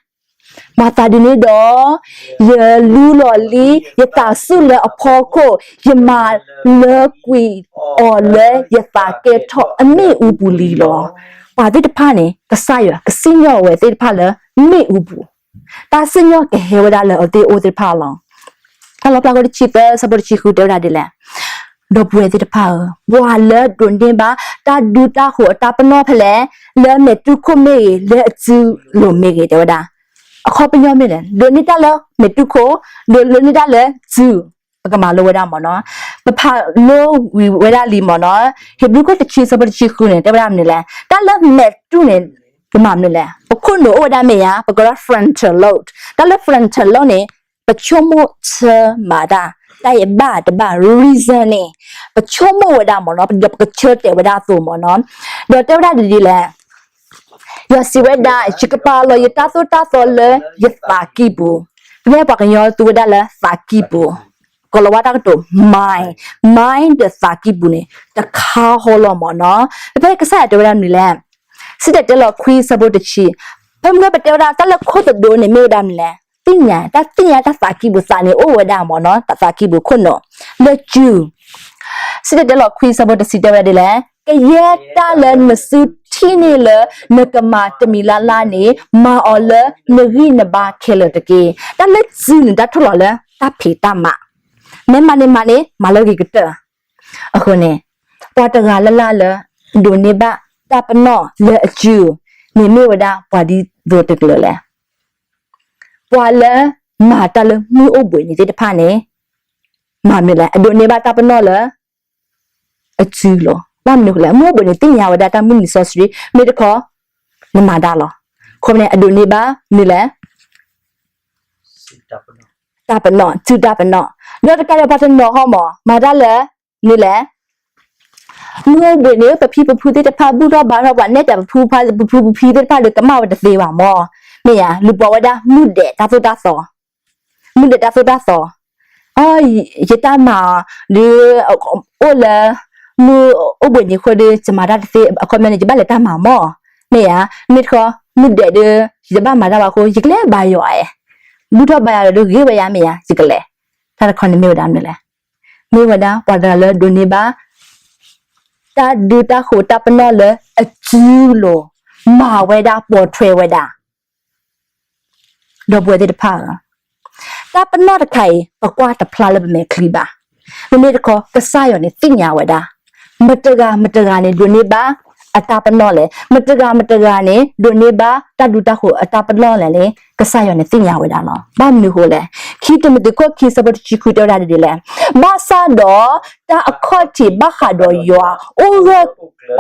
မၤသးဒ်န့ၣ်ဒီး ယလူလီၤလံ ယသးဆူၣ်လၢအဖီခိၣ်, ယမၤလၢကွံာ်အီၤလၢယသးကဲထီၣ်အမ့ၣ်အူပူၤလံလီၤ. ပှၤသ့ၣ်တဖၣ်န့ၣ် ကစၢ်ယွၤကစံၣ်ညီၣ်ဝဲသ့ၣ်တဖၣ်လၢမ့ၣ်အူပူၤ, တၢ်စံၣ်ညီၣ်ကဟဲဝဲဒၣ်လၢအသ့ၣ်အိၣ်သ့ၣ်တဖၣ်လီၤ. တၢ်လီၣ်ဖျါခိၣ်တဆံသၢ ဆၢဖိတဆံဃုတဲဝဲဒၣ်ဒ်လဲၣ်. ဒီပုၢ်ဝဲၢ်သ့ၣ်တဖၣ်ဧၢ, ပှၤလၢဒိးန့ၢ်ဘၣ်တၢ်ဒူတၢ်ဃိၤအတၢ်ပနီၣ်ဖဲလဲၣ်, လၢမဲာ်တူၢ်ခိၣ်မ့ၢ်ဂ့ၤ, လၢအစုလိၤမ့ၢ်ဂ့ၤ တဲဝဲဒၣ် အခီပညီမ့ၢ်လဲၣ်, ဒိးန့ၢ်တၢ်လၢမဲာ်တူၢ်ခိၣ်, ဒိးန့ၢ်တၢ်လၢစု, ပကမၤလိဝဲဒၣ်မ့ၢ်နီၤ. ပဖးလိဝံၤဝဲဒၣ်လံမ့ၢ်နီၤ, ဟံးဘြူၤခိၣ်တဆံဆၢဖိတဆံဃုန့ၣ် တဲဝဲဒၣ်မနုၤလဲၣ်, တၢ်လၢမဲာ်တူၢ်န့ၣ် ကမၤမနုၤလဲၣ်, ပခိၣ်နူာ်အိၣ်ဝဲဒၣ်မ့ၢ်ဧါ, ပကိးဒၣ် frontal lobe, တၢ်လၢ frontal lobe န့ၣ် ပဆိကမိၣ်ဆၢမၤတၢ်, တၢ်အံၤဘၣ်တဘၣ် reason န့ၣ် ပဆိကမိၣ်ဝဲဒၣ်မ့ၢ်နီၤ, ဒီးပကဆၢတဲာ်ဝဲဒၣ်အသိးမ့ၢ်နီၤ. ဒီးတဲဝဲဒၣ်ဒ်လဲၣ်, ယွၤစံးဝဲဒၣ်, ယကပာ်လီၤယတၢ်သိၣ်တၢ်သီလၢယသးကံၢ်ပူၤ, ဖဲပှၤကညီသူဝဲဒၣ်လၢသးကံၢ်ပူၤ, ကိၤလၤဝါတၢ်ကတိၤ mind, mind ဒီးသးကံၢ်ပူၤန့ၣ် တခါဃီလီၤမ့ၢ်နီၤ. ဖဲကစၢ်ယွၤတဲဝဲဒၣ်မနုၤလဲၣ်, စံၣ်တဲၤတဲလီၤခွံဆၢဖိတဆံ, ဖဲမ့ၢ်ပတဲဝဲဒၣ်တၢ်လၢခိၣ်သဒိးန့ၣ်မ့ၢ်ဝဲဒၣ်မနုၤလဲၣ်, သ့ၣ်ညါ, တၢ်သ့ၣ်ညါတၢ်သးကံၢ်ပူၤသးန့ၣ်အိၣ်ဝဲဒၣ်မ့ၢ်နီၤ, တၢ်သးကံၢ်ပူၤခိၣ်နူာ်, လၢစု စံၣ်တဲၤတဲလီၤခွံဆၢဖိတဆံတဲဝဲဒၣ်ဒ်လဲၣ်, ကယဲၢ်တၢ်လၢနစုထံၣ်န့ၢ်လၢနကမၤတမံၤလၢ်လၢ်န့ၣ် မၤအီၤလၢနဂံၢ်နဘါခဲလၢာ်တက့ၢ်. တၢ်လၢစုန့ၣ် တၢ်ထိၣ်လီၤလၢတၢ်ဖံးတၢ်မၤ, မ့ၢ်မၤန့ၢ်မၤန့ၢ် မၤလၢဂ့ၤကတၢၢ်. အဃိန့ၣ် ပှၤတဂၤလၢ်လၢ်လၢ ဒိးန့ၢ်ဘၣ်တၢ်ပနီၣ်လၢအစုန့ၣ် မ့ၢ်ဝဲဒၣ်ပှၤဒ်သိးတကလုာ်လဲၣ်. ပှၤလၢမၤတၢ်လၢမုၢ်အိၣ်ဘှံးနံၤသ့ၣ်တဖၣ်န့ၣ် မၤမနုၤလဲၣ်, အဒိးန့ၢ်ဘၣ်တၢ်ပနီၣ်လၢအစုလီၤ. ဘၣ်မနုၤဃိလဲၣ်, မုၢ်အိၣ်ဘှံးနံၤသ့ၣ်ညါဝဲဒၣ်တၢ်မုၢ်နံၤစီဆှံ, မ့ၢ်တခီ နမၤတၢ်လီၤ. အဃိန့ၣ် အဒိးန့ၢ်ဘၣ်မနုၤလဲၣ်, တၢ်ပနီၣ်, စုတၢ်ပနီၣ်, ဒီးတကးဒံးပှၤတနီၤဟီမး မၤတၢ်လၢ မနုၤလဲၣ် မုၢ်အိၣ်ဘှံးနံၤ ပဖံပဖုသ့ၣ်တဖၣ် ဘူၣ်ထီၣ်ဘါထီၣ်ပှၤ နဲၣ်တၢ်ပဖုဖါ ပဖုပဖံသ့ၣ်တဖၣ်ဒီး ကမၣ်ဝဲတသ့ဘၣ်မး, မ့ၢ်ဧါ, လူၤပိာ်ဝဲဒၣ်မုၢ်ဒဲးတၢ်သိၣ်တၢ်သီ, မုၢ်ဒဲးတၢ်သိၣ်တၢ်သီ, အ ယတၢ်မၤအီၤဒီး အိၣ်လၢ မုၢ်အိၣ်ဘှံးနံၤအဃိဒီး ယမၤတၢ်တသ့ အခီပညီန့ၣ် ယဘၣ်လဲၤတၢ်မၤမး, မ့ၢ်ဧါ, မ့ၢ်တခီ မုၢ်ဒဲးဒီး ယတဘၣ်မၤတၢ်ဘၣ်အဃိ ယကလဲၤဘါယွၤအဲ, ဘူၣ်ထီၣ်ဘါယွၤဒီး ဂ့ၤဝဲယၤ မ့ၢ်ဧါ, ယကလဲၤ, တၢ်တခီန့ၣ်မ့ၢ်ဝဲဒၣ်မနုၤလဲၣ်, မ့ၢ်ဝဲဒၣ်ပှၤတဂၤလၢဒိးန့ၢ်ဘၣ် တၢ်ဒုးတၢ်ဃိးတၢ်ပနီၣ်လၢအစုလိၤ, မၤဝဲဒၣ်ပိာ်ထွဲဝဲဒၣ် ဒီပုၢ်ဝဲၢ်သ့ၣ်တဖၣ်ဧၢ, တၢ်ပနီၣ်တခါအံၤ ပကွၢ်တဖျါလၢပမဲာ်ချံဘၣ်. မ့မ့ၢ်တခီ ကစၢ်ယွၤန့ၣ်သ့ၣ်ညါဝဲဒၣ်, မတဂၤမတဂၤန့ၣ် ဒိးန့ၢ်ဘၣ်အတၢ်ပနီၣ်လဲၣ်, မတဂၤမတဂၤန့ၣ် ဒိးန့ၢ်ဘၣ်တၢ်ဒုးတၢ်ဃိးအတၢ်ပနီၣ်လဲၣ်န့ၣ် ကစၢ်ယွၤန့ၣ်သ့ၣ်ညါဝဲဒၣ်လီၤ. ဘၣ်မနုၤဃိလဲၣ်, ခံတံၤမသ့းခိၣ်ခံဆၢဖိတဆံခွံတဲဝဲဒၣ်ဒ်လဲၣ်, ဘၣ်ဆၣ်ဒီးတၢ်အခီၣ်ထံးဘၣ်ဃးဒီးယွၤ အိၣ်ဂၢၢ်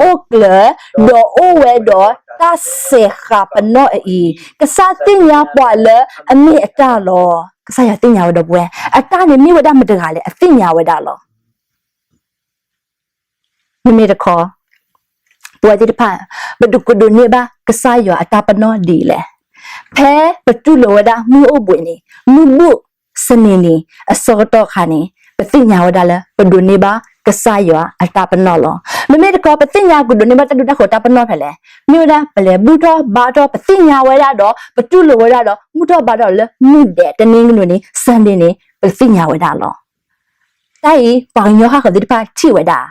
အိၣ်ကျၢၤ ဒီးအိၣ်ဝဲဒီးတၢ်စဲးဃာ်ပနီၣ်အအံၤ, ကစၢ်သ့ၣ်ညါပှၤလၢအမ့ၢ်အတၢ်လီၤ. ကစၢ်ယွၤသ့ၣ်ညါဝဲဒီပုၢ်ဝဲၢ်, အတၢ်န့ၣ်မ့ၢ်ဝဲဒၣ်မတဂၤလဲၣ် အသ့ၣ်ညါဝဲဒၣ်လီၤ. မ့မ့ၢ်တခီ ပဝဲသ့ၣ်တဖၣ် ပဒိးကဒိးန့ၢ်ဘၣ်ကစၢ်ယွၤအတၢ်ပနီၣ်ဒ်လဲၣ်. ဖဲပတူၢ်လိာ်ဝဲဒၣ်မုၢ်အိၣ်ဘှံးနံၤ, မုၢ်ဘူၣ်စနေန့ၣ် အဆၢကတီၢ်အခါန့ၣ် ပသ့ၣ်ညါဝဲဒၣ်လၢ ပဒိးန့ၢ်ဘၣ်ကစၢ်ယွၤအတၢ်ပနီၣ်လီၤ. မ့မ့ၢ်တခီ ပသ့ၣ်ညါကဒိးန့ၢ်ဘၣ်တၢ်ဒုးတၢ်ဃိးတၢ်ပနီၣ်ဖဲလဲၣ်, မ့ၢ်ဝဲဒၣ်ပလဲၤဘူၣ်ထီၣ်ဘါထီၣ် ပသ့ၣ်ညါဝဲဒၣ်ဒီး ပတူၢ်လိာ်ဝဲဒၣ်ဒီး ဘူၣ်ထီၣ်ဘါထီၣ်လၢမုၢ်ဒဲးတနံၤကနုၤန့ၣ် Sunday န့ၣ် ပသ့ၣ်ညါဝဲဒၣ်လီၤ. တၢ်အံၤ ပှၤကညီဟီၣ်ခိၣ်သ့ၣ်တဖၣ်ထံၣ်ဝဲဒၣ်,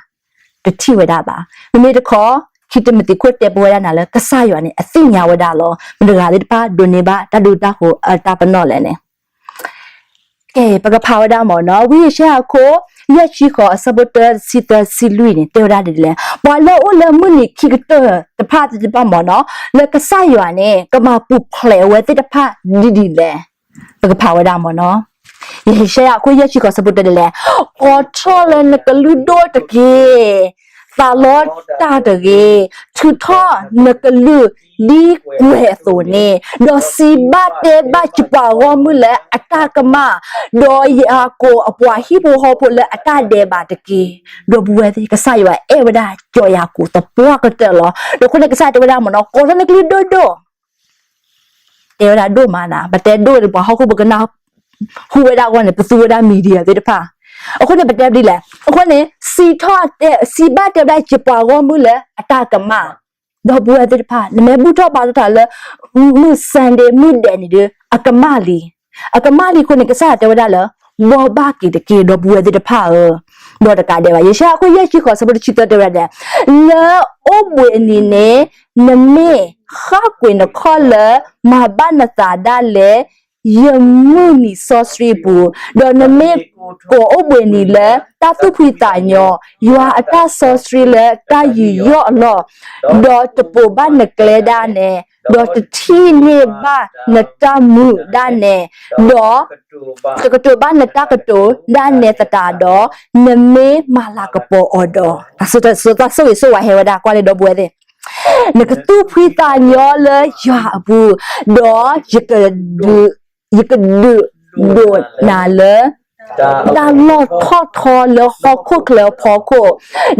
တထံၣ်ဝဲဒၣ်ဘၣ်. မ့မ့ၢ်တခီ ခံတံၤမသ့းခိၣ်တဲပဝဲဒၣ်နၤလၢ ကစၢ်ယွၤန့ၣ် အသ့ၣ်ညါဝဲဒၣ်လီၤ. မတဂၤသ့ၣ်တဖၣ်ဒိးန့ၢ်ဘၣ်တၢ်ဒုးတၢ်ဃိးအတၢ်ပနီၣ်လဲၣ်န့ၣ် ကဲ ပကဖးဝဲဒၣ်မ့ၢ်နီၤ, ဝံယၡါယၤအခိၣ် ယဲၢ်ဆံဃိး အဆၢဖိတၢ တဆံသၢ တဆံလွံၢ်န့ၣ် တဲဝဲဒၣ်ဒ်လဲၣ်, ပှၤလၢအအိၣ်လၢမုၢ်နံၤခံကတၢၢ်တဖၣ်သ့ၣ်တဖၣ်မ့ၢ်နီၤ, လၢကစၢ်ယွၤန့ၣ် ကမၤပူၤဖျဲးအဝဲသ့ၣ်တဖၣ်ဒ်လဲၣ်. ပကဖးဝဲဒၣ်မ့ၢ်နီၤ, ယဲၢ်ဆံဃိး အဆၢဖိတၢ တဲဒ်လဲၣ်, ကိးထီၣ်လၢနကလုၢ်ဒိၣ်တက့ၢ်. သးလီတၢ်တဂ့ၤ, ထုးထီၣ်နကလုၢ်ဒ်ကွဲၤအသိးန့ၣ်, ဒီးစံးဘၣ်တဲဘၣ်ယပှၤဂီၢ်မုၢ်လၢအတၢ်ကမၣ်, ဒီးယၤကိာ်အပှၤဟံၣ်ဖိဃီဖိလၢအတၢ်ဒဲးဘးတက့ၢ်. ဒီပုၢ်ဝဲၢ်သ့ၣ်, ကစၢ်ယွၤအဲၣ်ဝဲဒၣ်ကၠီၤယၤကိာ်သပှၢ်ကတၢၢ်လီၤ. ဒီးအဃိန့ၣ် ကစၢ်ယွၤတဲဝဲဒၣ်မ့ၢ်နီၤ, ကိးထီၣ်နကလုၢ်ဒိၣ်ဒိၣ်, တဲဝဲဒၣ်ဒိၣ်မးနၤ, ပတဲဒိၣ်ဒီးပှၤဟီၣ်ခိၣ်ဖိကနၢ်ဟူဝဲဒၣ်အဂီၢ်န့ၣ် ပသူဝဲဒၣ် media သ့ၣ်တဖၣ်. အဃိန့ၣ် ပတဲဒ်လဲၣ်, အဃိန့ၣ် စံးထီၣ်တဲ, စံးဘၣ်တဲဝဲဒၣ်ယပှၤဂီၢ်မုၢ်လၢအတၢ်ကမၣ်, ဒီပုၢ်ဝဲၢ်သ့ၣ်တဖၣ်, နမ့ၢ်ဘူၣ်ထီၣ်ဘါထီၣ်တၢ်လၢ မုၢ် Sunday မုၢ်ဒဲးန့ၣ်ဒီး အကမၣ်လံ. အကမၣ်လံအဃိန့ၣ် ကစၢ်ယွၤတဲဝဲဒၣ်လၢ ဘှီဘၣ်က့ၤတက့ၢ် ဒီပုၢ်ဝဲၢ်သ့ၣ်တဖၣ်ဧၢ. ဒီးတကးဒံးဘၣ် ယၡါယၤအခိၣ်ယဲၢ်ဆံဃိး အဆၢဖိတဆံသၢ တဲဝဲဒၣ်, လၢအိၣ်ဘှံးအနံၤန့ၣ် နမ့ၢ်ဃၣ်ကွံာ်နခီၣ်လၢ မၤဘၣ်နသးဒၣ်လဲာ် ယမုၢ်နံၤစီဆှံအပူၤ, ဒီးနမ့ၢ်ကိးအိၣ်ဘှံးနံၤလၢ တၢ်သူၣ်ဖှံသးညီ, ယွၤအတၢ်စီဆှံလၢတၢ်ယူးယီၣ်အလီၢ်, ဒီးတပိာ်ဘၣ်နကျဲဒၣ်နဲ ဒီးတထံၣ်န့ၢ်ဘၣ်နတၢ်မူဒၣ်နဲ, ဒီးတကတိၤဘၣ်နတၢ်ကတိၤဒၣ်နဲသတးဒီး, နမ့ၢ်မၤလၤကပီၤအီၤဒီး, တၢ်ဆိၣ်ဂ့ၤဆိၣ်ဝါဟဲဝဲဒၣ် ကွၢ်လၢဒီပုၢ်ဝဲၢ်သ့ၣ်, နကသူၣ်ဖှံသးညီလၢယွၤအပူၤ, ဒီးယကဒုး ယကဒုးဒိးနၤလၢ တၢ်လီၢ်ထီၣ်ထီလၢဟီၣ်ခိၣ်ချၢအဖီခိၣ်,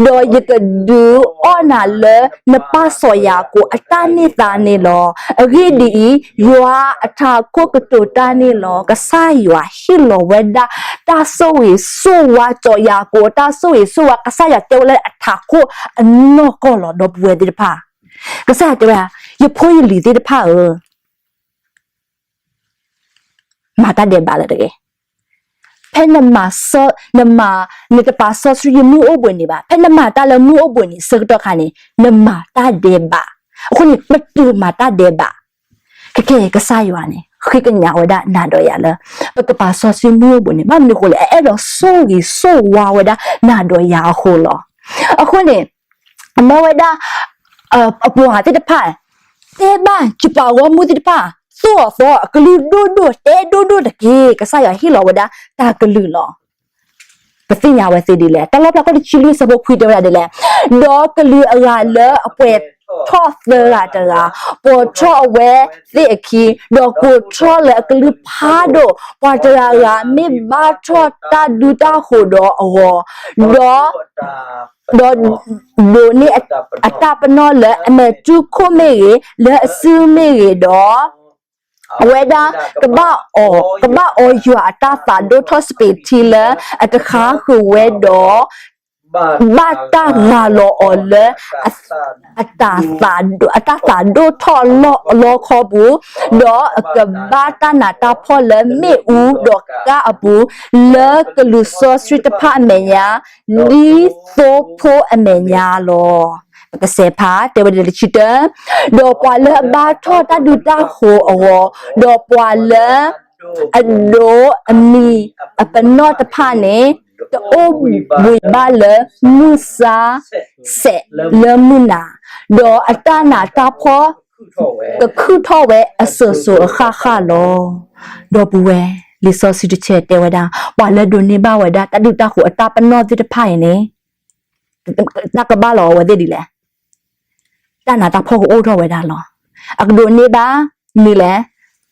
ဒီးယကဒုးအီၣ်နၤလၢနပၢ်စီၤယၤကိာ်အတၢ်န့ၢ်သါန့ၣ်လီၤ. အဂ့ၢ်ဒ်အံၤ, ယွၤအထးခိၣ်ကတိၤတၢ်န့ၣ်လီၤ. ကစၢ်ယွၤဟ့ၣ်လီၤဝဲဒၣ် တၢ်ဆိၣ်ဂ့ၤဆိၣ်ဝါ စီၤယၤကိာ်အတၢ်ဆိၣ်ဂ့ၤဆိၣ်ဝါ, ကစၢ်ယွၤတဲဝဲလၢအထးခိၣ်အနီၢ်ကီၢ်လီၤ ဒီပုၢ်ဝဲၢ်သ့ၣ်တဖၣ်. ကစၢ်ယွၤတဲဝဲဒၣ်, ယဖိယလံၤသ့ၣ်တဖၣ်ဧၢ မၤတၢ်ဒဲးဘးလၢတဂ့ၤ. ဖဲနမၤ, နမၤ, နတပာ်စီဆှံယမုၢ်အိၣ်ဘှံးနံၤဘၣ်. ဖဲနမၤတၢ်လၢမုၢ်အိၣ်ဘှံးနံၤဆၢကတီၢ်ခါန့ၣ် နမၤတၢ်ဒဲးဘး. အဃိန့ၣ် ပတုာ်မၤတၢ်ဒဲးဘး. ခဲကနံၣ်အံၤ ကစၢ်ယွၤန့ၣ် ဃ့ကညးဝဲဒၣ်နၤဒီးယၤလၢ ပကပာ်စီဆှံမုၢ်အိၣ်ဘှံးနံၤ. ဘၣ်မနုၤအဃိလဲၣ်, အအဲၣ်ဒိးဆိၣ်ဂ့ၤဆိၣ်ဝါဝဲဒၣ်နၤဒီးယၤအဃိလီၤ. အဃိန့ၣ် အမၢဝဲဒၣ် အပှၤသ့ၣ်တဖၣ် တဲဘၣ်ယပှၤဂီၢ်မုၢ်သ့ၣ်တဖၣ်, သိၣ်အီၤသီအီၤ အကလုၢ်ဒိၣ်ဒိၣ် တဲဒိၣ်ဒိၣ်တက့ၢ်. ကစၢ်ယွၤဟ့ၣ်လီၤဝဲဒၣ်တၢ်ကလုၢ်လီၤ. ပသ့ၣ်ညါဝဲသ့ဒ်လဲၣ်. တၢ်လီၣ်ဖျါခိၣ်တဆံလွံၢ်ဆၢဖိခွံတဲဝဲဒၣ်ဒ်လဲၣ်, ဒီးကလုာ်အဂၤလၢအပှဲၤထီၣ်သၢဂၤတဂၤ, ပိာ်ထီၣ်အဝဲသ့ၣ်အခံ, ဒီးကိးထီၣ်လၢအကလုၢ်ဖးဒိၣ်, ပှၤတဂၤဂၤမ့ၢ်ဘါထီၣ်တၢ်ဒူတၢ်ဃိၤဒီးအဂီၤ, ဒီး ဒီးဒိးန့ၢ်အတၢ်ပနီၣ်လၢအမဲာ်တူၢ်ခိၣ်မ့ၢ်ဂ့ၤ, လၢအစုမ့ၢ်ဂ့ၤဒီး, အဝဲဒၣ် ကဘၣ်အီ, ကဘၣ်အီယွၤအတၢ်သးဒိၣ်ထီၣ်စပံးထံလၢအတဃါဃုာ်ဝဲဒီး, ဘၣ်တၢ်ရၤလီၤအီၤလၢ အတၢ်သးဒိၣ်ထီၣ်အလီၢ်ခီပူၤ, ဒီးအကဘၣ်တၢ်နးတၢ်ဖှီၣ်လၢမ့ၣ်အူဒီးကါအပူၤ, လၢကလုာ်စီဆှံတဖၣ်အမဲာ်ညါ, ဒ်သိဖိအမဲာ်ညါလီၤ. ပကစဲးဖး တဲဝဲဒ်လဲၣ် တဆံတၢ, ဒီးပှၤလၢအဘါထီၣ်တၢ်ဒူတၢ်ဃိၤအဂီၤ, ဒီးပှၤလၢ အဒိးအမံၤအပနီၣ်တဖၣ်န့ၣ် တအိၣ်ဘှံးဘၣ်လၢမုၢ်ဆါဆဲးလၢမုၢ်နၤ, ဒီးအတၢ်နးတၢ်ဖှီၣ် ကခုၣ်ထီၣ်ဝဲအစိၤစိၤအဃၣ်ဃၣ်လီၤ. ဒီပုၢ်ဝဲၢ်, လံာ်စီဆှံတဆၢတဲဝဲဒၣ် ပှၤလၢဒိးန့ၢ်ဘၣ်ဝဲဒၣ်တၢ်ဒူတၢ်ဃိၤအတၢ်ပနီၣ်သ့ၣ်တဖၣ်အံၤန့ၣ် တၢ်ကဘၣ်လီၤအဝဲသ့ၣ်ဒ်လဲၣ်. တၢ်နးတၢ်ဖှီၣ်ကအိၣ်ထီၣ်ဝဲဒၣ်လီၤ. အကဒိးန့ၢ်ဘၣ်မနုၤလဲၣ်,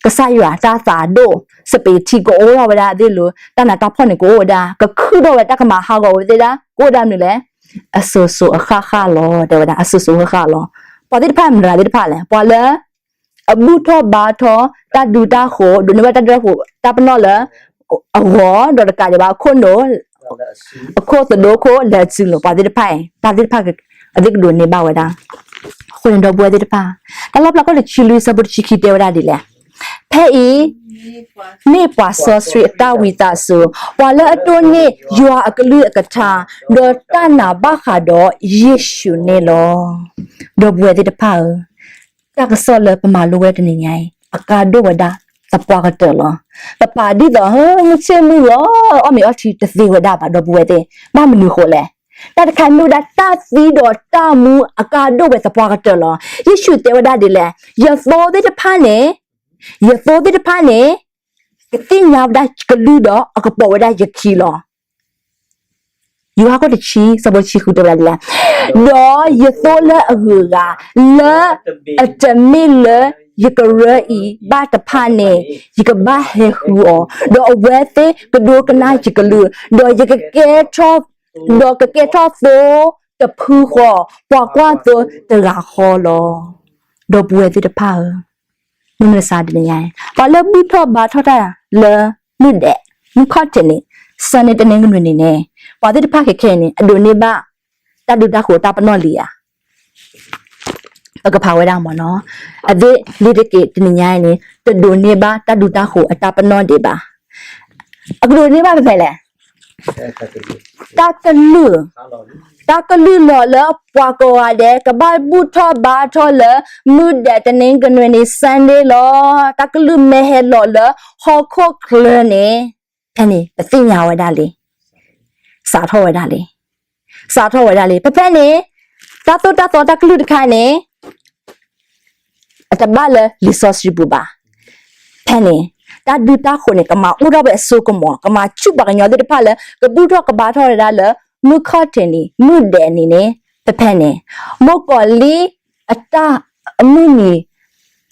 ကစၢ်ယွၤတၢ်သးဒိၣ် စပံးထံကအိၣ်ထီၣ်ဝဲဒၣ်သ့ၣ်လီၤ. တၢ်နးတၢ်ဖှီၣ်န့ၣ်ကအိၣ်ဝဲဒၣ်, ကခုၣ်ထီၣ်ဝဲတၢ်ကမၤဟးဂီၤဝဲသ့ၣ်ဒၣ် ကအိၣ်ဒၣ်မနုၤလဲၣ်, အစိၤစိၤအဃၣ်ဃၣ်လီၤ. တဲဝဲဒၣ် အစိၤစိၤအဃၣ်ဃၣ်လီၤ. ပှၤသ့ၣ်တဖၣ်မတၤတဂၤသ့ၣ်တဖၣ်လဲၣ်, ပှၤလၢ အဘူၣ်ထီၣ်ဘါထီၣ်တၢ်ဒူတၢ်ဃိၤ, ဒိးန့ၢ်ဘၣ်တၢ်ဒူတၢ်ဃိၤတၢ်ပနီၣ်လၢအဂီၤ, ဒီးတကးဒံးဘၣ်အခိၣ်နူာ်, အခိၣ်သဒိခိၣ်လဲၤစုလိၤ, ပှၤသ့ၣ်တဖၣ်အံၤ တၢ်သ့ၣ်တဖၣ်အသ့ၣ်ကဒိးန့ၢ်ဘၣ်ဝဲဒၣ်. အဃိန့ၣ်ဒီပုၢ်ဝဲၢ်သ့ၣ်တဖၣ်, တၢ်လီၣ်ဖျါခိၣ်တဆံလွံၢ်ဆၢဖိတဆံခံတဲဝဲဒၣ်ဒ်လဲၣ်, ဖဲအံၤ မ့ၢ်ပှၤစီဆှံအတၢ်ဝံသးစူၤ, ပှၤလၢအတိၢ်န့ၢ်ယွၤအကလုၢ်အကထါ, ဒီးတၢ်နာ်ဘၣ်ဃးဒီးယ့ၣ်ၡူးန့ၣ်လီၤ. ဒီပုၢ်ဝဲၢ်သ့ၣ်တဖၣ်ဧၢ, တၢ်ကစီၣ်လၢပမၤလိဝဲတနံၤညါအံၤ အကါဒိၣ်ဝဲဒၣ်သပှၢ်ကတၢၢ်လီၤ. ပပာ်ဒ်သိး ဟၢ မုၢ်ဆ့ၣ်မုၢ်ဂီၤ အီၣ်မ့ၤအီထံတသ့ဝဲဒၣ်ဘၣ် ဒီပုၢ်ဝဲၢ်သ့ၣ်, ဘၣ်မနုၤဃိလဲၣ်. တၢ်တခါမ့ၢ်ဝဲဒၣ်တၢ်သံဒီးတၢ်မူအကါဒိၣ်ဝဲသပှၢ်ကတၢၢ်လီၤ. ယ့ၣ်ၡူးတဲဝဲဒၣ်ဒ်လဲၣ်, ယသိသ့ၣ်တဖၣ်န့ၣ်, ယသိသ့ၣ်တဖၣ်န့ၣ် ကသ့ၣ်ညါဝဲဒၣ်ယကလုၢ်ဒီးအကပိာ်ဝဲဒၣ်ယခံလီၤ. ယိၤဟၣ်ခိၣ်တဆံ ဆၢဖိတဆံဃုတဲဝဲဒၣ်ဒ်လဲၣ်, ဒီးယသိလၢအဂုၤအဂၤ, လၢအတမ့ၢ်လၢယကရၢအံၤဘၣ်တဖၣ်န့ၣ်, ယကဘၣ်ဟဲဃုအီၤ, ဒီးအဝဲသ့ၣ်ကဒိကနၣ်ယကလုၢ်, ဒီးယကကဲထီၣ်, ဒီးကကဲထီၣ်သိတဖုဃီ, ပှၤကွၢ်သိတဂၤဃီလီၤ. ဒီပုၢ်ဝဲၢ်သ့ၣ်တဖၣ်ဧၢ, မုၢ်မဆါတနံၤညါအံၤ ပှၤလၢဘူၣ်ထီၣ်ဘါထီၣ်တၢ်လၢမုၢ်ဒဲး, မုၢ်ခီၣ်ထံးန့ၣ်, Sunday တနင်္ဂနွေန့ၣ်န့ၣ်, ပှၤသ့ၣ်တဖၣ်ခဲခဲအံၤန့ၣ် အဒိးန့ၢ်ဘၣ်တၢ်ဒူတၢ်ဃိၤတၢ်ပနီၣ်လံဧါ. ပကဖးဝဲဒၣ်မ့ၢ်နီၤ, အသ့ၣ်လ့ၤတက့ၤတနံၤညါအံၤန့ၣ် တဒိးန့ၢ်ဘၣ်တၢ်ဒူတၢ်ဃိၤအတၢ်ပနီၣ်ဒံးဘၣ်. အကဒိးန့ၢ်ဘၣ်ဖဲလဲၣ်, တၢ်ကလုၢ်, တၢ်ကလုၢ်လီၤလၢပှၤကိးဂၤဒဲး ကဘၣ်ဘူၣ်ထီၣ်ဘါထီၣ်လၢမုၢ်ဒဲးတနင်္ဂနွေန့ၣ် Sunday လီၤ. တၢ်ကလုၢ်မ့ၢ်ဟဲလီၤလၢဟီၣ်ခိၣ်ချၢန့ၣ်, ဖဲန့ၣ် ပသ့ၣ်ညါဝဲဒၣ်လံ, စးထီၣ်ဝဲဒၣ်လံ, စးထီၣ်ဝဲဒၣ်လံ. ဖဲဖဲန့ၣ် တၢ်သိၣ်တၢ်သီတၢ်ကလုၢ်တခါန့ၣ် အတဘၣ်လၢလံာ်စီဆှံပူၤဘၣ်. ဖဲန့ၣ် တၢ်ဒုးတၢ်ဃိၤန့ၣ် ကမၤအိၣ်ထီၣ်ဝဲအစိကမီၤ, ကမၤဆူၣ်ပှၤကညီသ့ၣ်တဖၣ်လၢ ကဘူၣ်ထီၣ်ကဘါထီၣ်ဝဲဒၣ်လၢ မုၢ်ခီၣ်ထံးနံၤ မုၢ်ဒဲးနံၤန့ၣ် ဖဲဖဲန့ၣ် မုၣ်ကီၤလံၢ်အတၢ်အမုၢ်နံၤ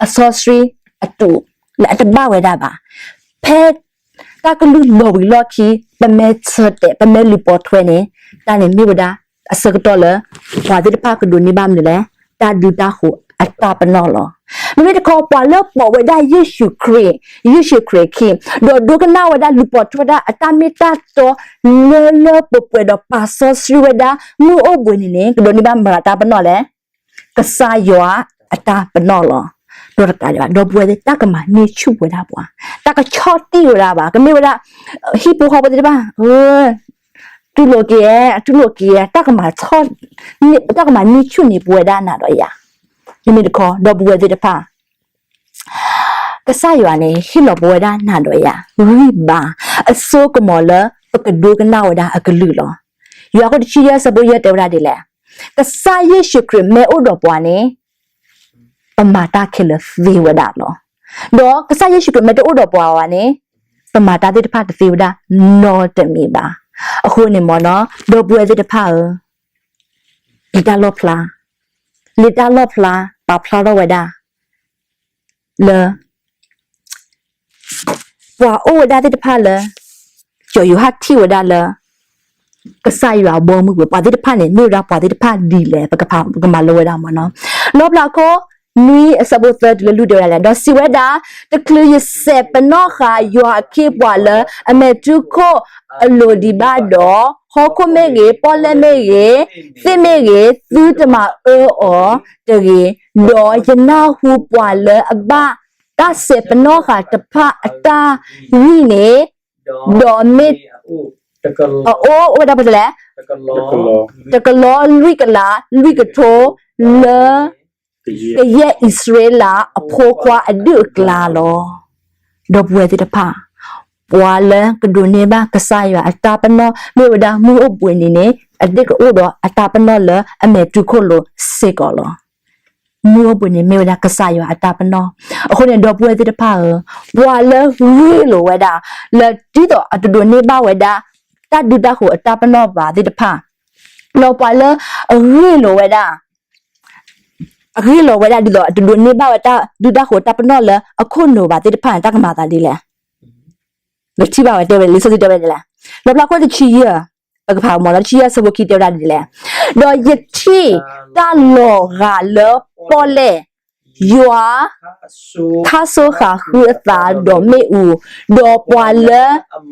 အစီဆှံအတူး လၢအတဘၣ်ဝဲဒၣ်ဘၣ်. ဖဲ တၢ်ကလုၢ်လီၤဝံၤလီၢ်ခံ ပမ့ၢ်ဆၢတဲာ် ပမ့ၢ်လူၤပိာ်ထွဲန့ၣ် တၢ်န့ၣ်မ့ၢ်ဝဲဒၣ် အဆၢကတီၢ်လၢ ပှၤသ့ၣ်တဖၣ်ကဒိးန့ၢ်ဘၣ်မနုၤလဲၣ်, တၢ်ဒုးတၢ်ဃိၤအတၢ်ပနီၣ်လီၤ. မ့မ့ၢ်တခီ ပှၤလၢပိာ်ဝဲဒၣ်ယ့ၣ်ၡူးခရံာ်, ယ့ၣ်ၡူးခရံာ်အခံ, ဒီးဒိကနၣ်ဝဲဒၣ်လူၤပိာ်ထွဲဒၣ်အတၢ်မ့ၢ်တၢ်တီ လၢလၢပှဲၤပှဲၤဒီး ပာ်စီဆှံဝဲဒၣ် မုၢ်အိၣ်ဘှံးနံၤန့ၣ် ကဒိးန့ၢ်ဘၣ်မတၤတၢ်ပနီၣ်လဲၣ်. ကစၢ်ယွၤအတၢ်ပနီၣ်လီၤ. ဒီးတကးဒံးဘၣ် ဒီပုၢ်ဝဲၢ်သ့ၣ် တၢ်ကမၤန့ၢ်ဆူၣ်ဝဲဒၣ်ပှၤ, တၢ်ကဆီၣ်တံၢ်ဝဲဒၣ်ဘၣ်, ကမ့ၢ်ဝဲဒၣ် ဟံၣ်ဖိဃီဖိသ့ၣ်တဖၣ် တူၢ်လိာ်က့ၤ, တူၢ်လိာ်က့ၤ, တၢ်ကမၤ တၢ်ကမၤန့ၢ်ဆူၣ်န့ၢ်ပဝဲဒၣ်နၤဒီးယၤ. မ့မ့ၢ်တခီ ဒီပုၢ်ဝဲၢ်သ့ၣ်တဖၣ် ကစၢ်ယွၤန့ၣ် ဟ့ၣ်လီၤပဝဲဒၣ်နၤဒီးယၤ ဂံၢ်ဘါ အစိကမီၤလၢ ပကဒိကနၣ်ဝဲဒၣ်အကလုၢ်လီၤ. ယိၤဟၣ်ခိၣ်တဆံယဲၢ် အဆၢဖိယဲၢ် တဲဝဲဒၣ်ဒ်လဲၣ်, ကစၢ်ယ့ၣ်ၡူးခရံာ်မ့ၢ်အိၣ်ဒီးပှၤန့ၣ် ပမၤတၢ်ခဲလၢာ်သ့ဝဲဒၣ်လီၤ. ဒီးကစၢ်ယ့ၣ်ၡူးခရံာ်မ့ၢ်တအိၣ်ဒီးပှၤဘၣ်န့ၣ် ပမၤတၢ်သ့ၣ်တဖၣ်တသ့ဝဲဒၣ်နီတမံၤဘၣ်. အဃိန့ၣ်မ်နီၤ ဒီပုၢ်ဝဲၢ်သ့ၣ်တဖၣ်ဧၢ, လံာ်တၢ်လီၣ်ဖျါ, လံာ်တၢ်လီၣ်ဖျါ ပာ်ဖျါထီၣ်ဝဲဒၣ် လၢ ပှၤအိၣ်ဝဲဒၣ်သ့ၣ်တဖၣ်လၢ ကၠီၤယိၤဟၣ်ထံၣ်ဝဲဒၣ်လၢ ကစၢ်ယွၤအဘီအမုၢ်ပူၤ ပှၤသ့ၣ်တဖၣ်န့ၣ် မ့ၢ်ဝဲဒၣ်ပှၤသ့ၣ်တဖၣ်ဒ်လဲၣ် ပကဖး ပကမၤလိဝဲဒၣ်မ်နီၤ. လီၣ်ဖျါခိၣ်နွံ အဆၢဖိသၢတုၤလၢလွံၢ် တဲဝဲဒၣ်လဲၣ်, ဒီးစံးဝဲဒၣ်, တချုးယစဲးပနီၣ်ဃာ်ယွၤအခ့အပှၤလၢအမဲာ်တူၢ်ခိၣ်အလိၤဒံးဘၣ်ဒီး, ဟီၣ်ခိၣ်မ့ၢ်ဂ့ၤ, ပီၣ်လဲၣ်မ့ၢ်ဂ့ၤ, သ့ၣ်မ့ၢ်ဂ့ၤ, သုတမၤအၢအီၤတဂ့ၤ. ဒီးယနၢ်ဟူပှၤလၢအဘၣ်တၢ်စဲးပနီၣ်ဃာ်တဖၣ်အတၢ်ဂံၢ်န့ၣ်, ဒီးမ့ၢ်အအိၣ်ဝဲဒၣ်ဖဲလဲၣ်, တကလီလွံၢ်ကလးလွံၢ်ကထိ လၢကယဲၢ်အံၣ်စရ့လးအဖိခွါအဒုၣ်အကျါလီၤ. ဒီပုၢ်ဝဲၢ်သ့ၣ်တဖၣ်, ပှၤလၢကဒိးန့ၢ်ဘၣ်ကစၢ်ယွၤအတၢ်ပနီၣ် မ့ၢ်ဝဲဒၣ်မုၢ်အိၣ်ဘှံးနံၤန့ၣ် အသ့ၣ်ကအိၣ်ဒီးအတၢ်ပနီၣ်လၢအမဲာ်တူၢ်ခိၣ်လိၤစ့ၢ်ကီးလီၤ. မုၢ်အိၣ်ဘှံးနံၤမ့ၢ်ဝဲဒၣ်ကစၢ်ယွၤအတၢ်ပနီၣ်. အဃိန့ၣ် ဒီပုၢ်ဝဲၢ်သ့ၣ်တဖၣ်ဧၢ, ပှၤလၢဂ့ၢ်လိာ်ဝဲဒၣ် လၢဒ်သိးအတဒိးန့ၢ်ဘၣ်ဝဲဒၣ် တၢ်ဒုးတၢ်ဃိၤအတၢ်ပနီၣ်ဘၣ်သ့ၣ်တဖၣ်, ဒီးပှၤလၢအဂ့ၢ်လိာ်ဝဲဒၣ် အဂ့ၢ်လိာ်ဝဲဒၣ်ဒ်သိးအတဒိးန့ၢ်ဘၣ်ဝဲတၢ်ဒုးတၢ်ဃိၤတၢ်ပနီၣ်လၢအခိၣ်နူာ်ဘၣ်သ့ၣ်တဖၣ်န့ၣ် တၢ်ကမၤသးဒ်လဲၣ်. ကထံၣ်ဘၣ်ဝဲတဲဝဲ လံာ်စီဆှံတဲဝဲဒ်လဲၣ်. လီၣ်ဖျါခိၣ်တဆံယဲၢ်, ပကဖးမ့ၢ်နီၤ တဆံယဲၢ် အဆၢဖိခံ တဲဝဲဒၣ်ဒ်လဲၣ်, ဒီးယထံၣ်တၢ်လီၤဂာ်လၢပီၣ်လဲၣ်, ယွၤ ခါဆိဃာ်ဃုအသးဒီးမ့ၣ်အူ, ဒီးပှၤလၢ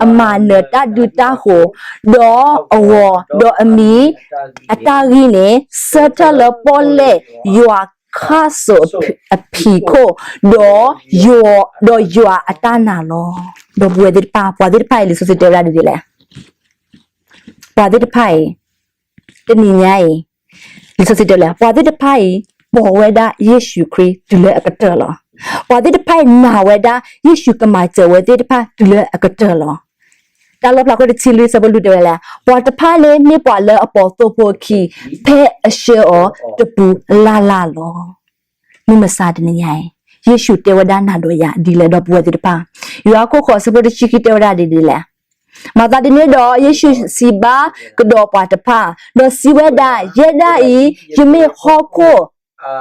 အမၤနၢၤတၢ်ဒုးတၢ်ဃိၤ, ဒီးအဂီၤ, ဒီးအမံၤ, အတၢ်ဂံၢ်န့ၣ် ဆၢထၢၣ်လၢပီၣ်လဲၣ်ယွၤခါစိအဖံးခိၣ်, ဒီးယွၤ, ဒီးယွၤအတၢ်နာ်လီၤ. ဒီပုၢ်ဝဲၢ်သ့ၣ်တဖၣ်, ပှၤသ့ၣ်တဖၣ်အံၤ လံာ်စီဆှံတဲဝဲဒၣ်ဒ်လဲၣ်. ပှၤသ့ၣ်တဖၣ်အံၤ တနံၤညါအံၤ လံာ်စီဆှံတဲလဲၣ်, ပှၤသ့ၣ်တဖၣ်အံၤ ပိာ်ဝဲဒၣ်ယ့ၣ်ၡူးခရံာ်တုၤလၢအကတၢၢ်လီၤ. ပှၤသ့ၣ်တဖၣ်အံၤ နာ်ဝဲဒၣ် ယ့ၣ်ၡူးကမၤစၢၤဝဲသ့ၣ်တဖၣ်တုၤလၢအကတၢၢ်လီၤ. တၢ်လီၣ်ဖျါခိၣ်တဆံလွံၢ် အဆၢဖိလွံၢ် တဲဝဲလဲၣ်, ပှၤတဖၣ်န့ၣ်မ့ၢ်ပှၤလၢအပိာ်သိဖိအခံ, ဖဲအဆှၢအီၤတပူၤလၢ်လၢ်လီၤ. မုၢ်မဆါတနံၤညါအံၤ ယ့ၣ်ၡူးတဲဝဲဒၣ်နၤဒီးယၤဒ်လဲၣ် ဒီပုၢ်ဝဲၢ်သ့ၣ်တဖၣ်. ယိၤဟၣ်ခိၣ်ဃိး အဆၢဖိတဆံခံ တဲဝဲဒၣ်ဒ်လဲၣ်. မၤသးဒ်န့ၣ်ဒီး ယ့ၣ်ၡူးစံးဘၣ်ကဒီးပှၤတဖၣ်, ဒီးစံးဝဲဒၣ်, ယဲဒၣ်အံၤ ယမ့ၢ်ဟီၣ်ခိၣ်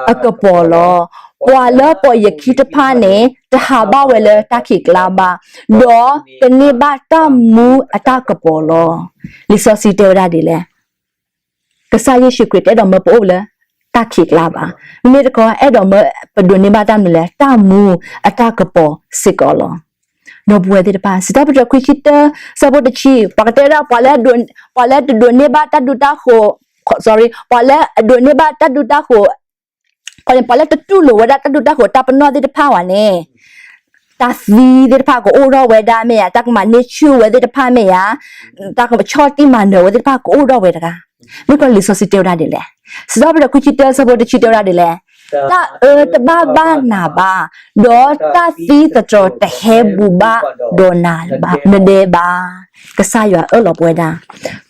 အကပီၤလီၤ. ပှၤလၢပိာ်ယခံတဖၣ်န့ၣ် တဟးဘၣ်ဝဲလၢတၢ်ခံးကျါဘၣ်, ဒီးကန့ၢ်ဘၣ်တၢ်မူအတၢ်ကပီၤလီၤ. လံာ်စီဆှံတဲဝဲဒၣ်ဒ်လဲၣ်. ကစၢ်ယ့ၣ်ၡူးခရံာ်တအဲၣ်ဒိးမၢပအိၣ်လၢတၢ်ခံးကျါဘၣ်. မ့မ့ၢ်တခီ အဲၣ်ဒိးမၢပဒိးန့ၢ်ဘၣ်တၢ်မနုၤလဲၣ်, တၢ်မူအတၢ်ကပီၤစ့ၢ်ကီးလီၤ. ဒီပုၢ်ဝဲၢ်သ့ၣ်တဖၣ်, စံးထီၣ်ပတြၢၤခွံဆံတၢ အဆၢဖိတဆံ, ပှၤကတဲဝဲဒၣ် ပှၤလၢအဒိးန့ၢ်ဘၣ်တၢ်ဒုးတၢ်ဃိၤ, sorry, ပှၤလၢအဒိးန့ၢ်ဘၣ်တၢ်ဒုးတၢ်ဃိၤ ပှၤလၢတတူၢ်လိာ်ဝဲဒၣ်တၢ်ဒုးတၢ်ဃိၤတၢ်ပနီၣ်သ့ၣ်တဖၣ်ဘၣ်န့ၣ်, တၢ်သံသ့ၣ်တဖၣ်ကအိၣ်ထီၣ်ဝဲဒၣ်မ့ၢ်ဧါ, တၢ်ကမၤန့ၢ်ဆူၣ်ဝဲသ့ၣ်တဖၣ်မ့ၢ်ဧါ, တၢ်ကဆီၣ်တံၢ်မၤနၢၤဝဲသ့ၣ်တဖၣ်ကအိၣ်ထီၣ်ဝဲတဂၤ. မ့ၢ်ကီးလံာ်စီဆှံတဲဝဲဒၣ်ဒ်လဲၣ်. စံးထီၣ်ပတြၢၤခွံဆံတၢ အဆၢဖိတဆံတဲဝဲဒၣ်ဒ်လဲၣ်. တၢ်အၢတဘၣ်ဘၣ်နၤဘၣ်, ဒီးတၢ်သံသတြီၤတဟဲဘူးဘၣ်ဒီးနၤဘၣ်, နဒဲဘၣ်. ကစၢ်ယွၤအၢၣ်လီၤပဝဲဒၣ်,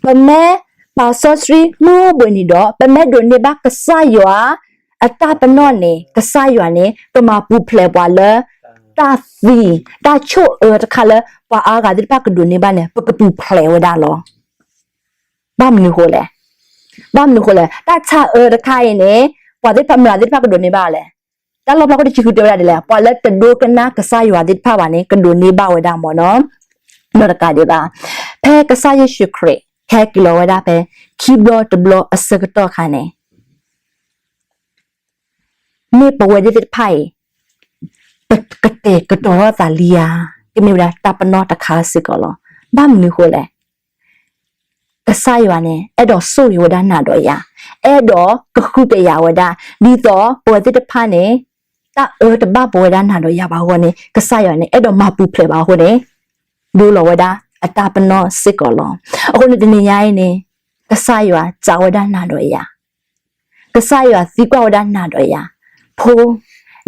ပမ့ၢ်ပာ်စီဆှံမုၢ်အိၣ်ဘှံးနံၤဒီး ပမ့ၢ်ဒိးန့ၢ်ဘၣ်ကစၢ်ယွၤ အတၢ်ပနီၣ်န့ၣ် ကစၢ်ယွၤန့ၣ် ကမၤပူၤဖျဲးပှၤလၢ တၢ်သံ, တၢ်ဆိၣ်အၢတခါလၢ ပှၤအါဂၤသ့ၣ်တဖၣ်ကဒိးန့ၢ်ဘၣ်န့ၣ် ပကပူၤဖျဲးဝဲဒၣ်လီၤ. ဘၣ်မနုၤဃိလဲၣ်. ဘၣ်မနုၤဃိလဲၣ်. တၢ်ဆါအၢတခါအံၤန့ၣ် ပှၤသ့ၣ်တဖၣ်မတၤသ့ၣ်တဖၣ်ကဒိးန့ၢ်ဘၣ်လဲၣ်. တၢ်လီၣ်ဖျါခိၣ်တဆံဃုတဲဝဲဒၣ်ဒ်လဲၣ်, ပှၤလၢတဒိကနၣ်ကစၢ်ယွၤသ့ၣ်တဖၣ်ဘၣ်န့ၣ် ကဒိးန့ၢ်ဘၣ်ဝဲဒၣ်မ့ၢ်နီၤ. ဒီးတကးဒံးဘၣ်, ဖဲကစၢ်ယ့ၣ်ၡူးခရံာ် ဟဲက့ၤလီၤဝဲဒၣ်ဖဲ ခံဘျီတဘျီအဆၢကတီၢ်အခါန့ၣ် မ့ၢ်ပဝဲသ့ၣ်တဖၣ်အံၤ ပကတဲာ်ကတီၤထီၣ်သးလံဧါ, ကမ့ၢ်ဝဲဒၣ်တၢ်ပနီၣ်တခါစ့ၢ်ကီးလီၤ. ဘၣ်မနုၤဃိလဲၣ်. ကစၢ်ယွၤန့ၣ် အဲၣ်ဒိးဆိၣ်ဂ့ၤဝဲဒၣ်နၤဒီးယၤ, အဲၣ်ဒိးကဟုကယာ်ဝဲဒၣ်, ဒ်သိးပဝဲသ့ၣ်တဖၣ်န့ၣ် တၢ်အၢတဘၣ်ပဝဲဒၣ်နၤဒီးယၤဘၣ်အဂီၢ်န့ၣ် ကစၢ်ယွၤန့ၣ် အဲၣ်ဒိးမၤပူၤဖျဲးဘၣ်အဃိန့ၣ် ဒိလီၤဝဲဒၣ်အတၢ်ပနီၣ်စ့ၢ်ကီးလီၤ. အဃိန့ၣ်တနံၤညါအံၤန့ၣ် ကစၢ်ယွၤစံးဝဲဒၣ်နၤဒီးယၤ, ကစၢ်ယွၤသံကွၢ်ဝဲဒၣ်နၤဒီးယၤ, ဖိ,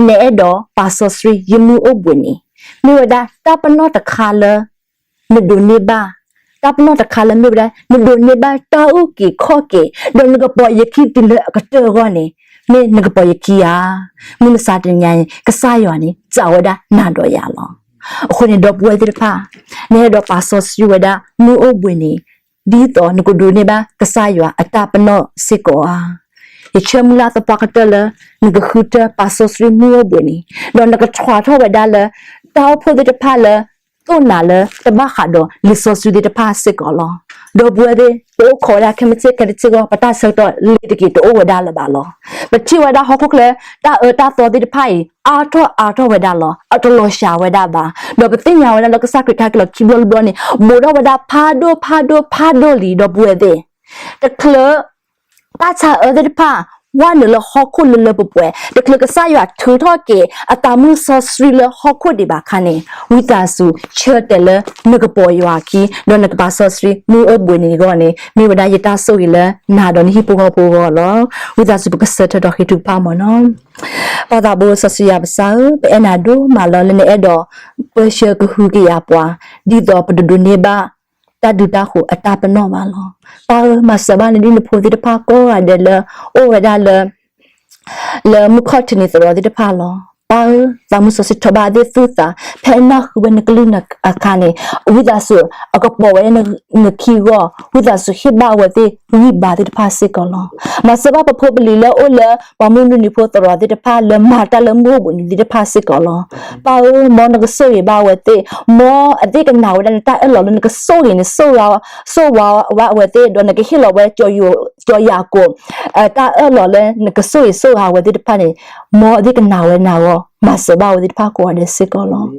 နအဲၣ်ဒိးပာ်စီဆှံယမုၢ်အိၣ်ဘှံးနံၤ, မ့ၢ်ဝဲဒၣ်တၢ်ပနီၣ်တခါလၢ နဒိးန့ၢ်ဘၣ်, တၢ်ပနီၣ်တခါလၢမ့ၢ်ဝဲဒၣ် နဒိးန့ၢ်ဘၣ်တၢ်အုၣ်က့ၤခီၣ်က့ၤ ဒီးနကပိာ်ယခံတုၤလၢအကတၢၢ်အဂီၢ်န့ၣ် မ့ၢ်နကပိာ်ယခံဧါ. မုၢ်မဆါတနံၤညါအံၤ ကစၢ်ယွၤန့ၣ် စံးဝဲဒၣ်နၤဒီးယၤလီၤ. အဃိန့ၣ် ဒီပုၢ်ဝဲၢ်သ့ၣ်တဖၣ်, နအဲၣ်ဒိးပာ်စီဆှံဝဲဒၣ်မုၢ်အိၣ်ဘှံးနံၤ ဒ်သိးနကဒိးန့ၢ်ဘၣ်ကစၢ်ယွၤအတၢ်ပနီၣ်စ့ၢ်ကီးဧါ. ယဆၢမုၢ်လၢ်သပှၢ်ကတၢၢ်လၢ နကဃုထၢပာ်စီဆှံမုၢ်အိၣ်ဘှံးနံၤ, ဒီးနကထွဲထီၣ်ဝဲဒၣ်လၢ တၢ်အိၣ်ဖှိၣ်သ့ၣ်တဖၣ်လၢ သိၣ်နၤလၢတဘၣ်ဃးဒီးလံာ်စီဆှံသ့ၣ်တဖၣ်စ့ၢ်ကီးလီၤ. ဒီပုၢ်ဝဲၢ်သ့ၣ် ပအိၣ်ခိးဝဲဒၣ်ခဲမုၢ်ဆ့ၣ်ခဲတဆ့ၣ်အဂီၢ် ပတၢ်ဆၢကတီၢ်လ့ၤတက့ၤတအိၣ်ဝဲဒၣ်လၢၤဘၣ်လီၤ. ပထံၣ်ဝဲဒၣ်ဟီၣ်ခိၣ်ချၢ တၢ်အၢတၢ်သီသ့ၣ်တဖၣ်အံၤ အါထီၣ်အါထီၣ်ဝဲဒၣ်လီၤ. အတလီၤစှၤဝဲဒၣ်ဘၣ်. ဒီးပသ့ၣ်ညါဝဲဒၣ်လၢကစၢ်ခရံာ်ကဟဲက့ၤလီၤခံဘျီတဘျီန့ၣ် ဘူးထီၣ်ဝဲဒၣ်ဖးဒိၣ်ဖးဒိၣ်ဖးဒိၣ်လံ ဒီပုၢ်ဝဲၢ်သ့ၣ်, တချုး တၢ်ဆါအၢသ့ၣ်တဖၣ် ဝဲနုာ်လၢဟီၣ်ခိၣ်လၢလၢပှဲၤပှဲၤ, တချုးကစၢ်ယွၤထုးထီၣ်က့ၤ အသးမုၢ်စီဆှံလၢဟီၣ်ခိၣ်ဒံးဘၣ်အခါန့ၣ် ဝံသးစူၤဆၢတဲာ်လၢနကပိာ်ယွၤအခံ ဒီးနကပာ်စီဆှံမုၢ်အိၣ်ဘှံးနံၤအဂီၢ်န့ၣ် မ့ၢ်ဝဲဒၣ်ယတၢ်ဆိၣ်ဂ့ၤလၢနၤဒီးနဟံၣ်ဖိဃီဖိအဂီၢ်လီၤ. ဝံသးစူၤပကဆၢထၢၣ်ဒီးဃ့ထုကဖၣ်မ့ၢ်နီၤ. ပၢ်သးဘိစီဆှံယွၤပကစၢ်ဧၢ, ပအဲၣ်နၤဒိၣ်မးလီၤ လၢနအဲၣ်ဒိး ပၢဆှၢကဟုကယာ်ပှၤ ဒ်သိးပတဒိးန့ၢ်ဘၣ် တၢ်ဒုးတၢ်ဃိၤအတၢ်ပနီၣ်ဘၣ်လီၤ. ပၢ်ဧၢ, မၤစၢၤဘၣ်နဒ်နဖိသ့ၣ်တဖၣ်ကိးဂၤဒဲးလၢ အိၣ်ဝဲဒၣ်လၢ လၢမုၢ်ခီၣ်ထံးန့ၣ်သရိာ်သ့ၣ်တဖၣ်လီၤ. ပၢ်ဧၢ, သးမုၢ်စီဆှံထီၣ်ဘၣ်အသ့ၣ်သူၣ်သး ဖဲအနၢ်ဃုာ်ဝဲနကလုၢ်နကထါအခါန့ၣ် ဝံသးစူၤ အကပိာ်ဝဲဒၣ်နခံဂီၢ်, ဝံသးစူၤဟ့ၣ်ဘၣ်အဝဲသ့ၣ်ဂံၢ်ဘါသ့ၣ်တဖၣ်စ့ၢ်ကီးလီၤ. မၤစၢၤဘၣ်ပဖိပလံၤလၢအိၣ်လၢ ပှၤမုၢ်နွံနံၤဖိသရိာ်သ့ၣ်တဖၣ်လၢမၤတၢ်လၢမုၢ်အိၣ်ဘှံးနံၤသ့ၣ်တဖၣ်စ့ၢ်ကီးလီၤ. ပၢ်ဧၢ, မ်နကဆိၣ်ဂ့ၤဘၣ်အဝဲသ့ၣ်, မ်အသ့ၣ်ကနာ်ဝဲဒၣ်နတၢ်အၢၣ်လီၤလၢနကဆိၣ်ဂ့ၤန့ၣ် ဆိၣ်ဂ့ၤဝဲအဝဲသ့ၣ် ဒီးနကဟ့ၣ်လီၤဝဲ ကၠီၤယၤကိာ် တၢ်အၢၣ်လီၤလၢနကဆိၣ်ဂ့ၤဆိၣ်ဂ့ၤအဝဲသ့ၣ်တဖၣ်န့ၣ်, မ်အသ့ၣ်ကနာ်ဝဲနၤအဂီၢ် မၤစၢၤဘၣ်အဝဲသ့ၣ်တဖၣ်ကိးဂၤဒဲးစ့ၢ်ကီးလီၤ.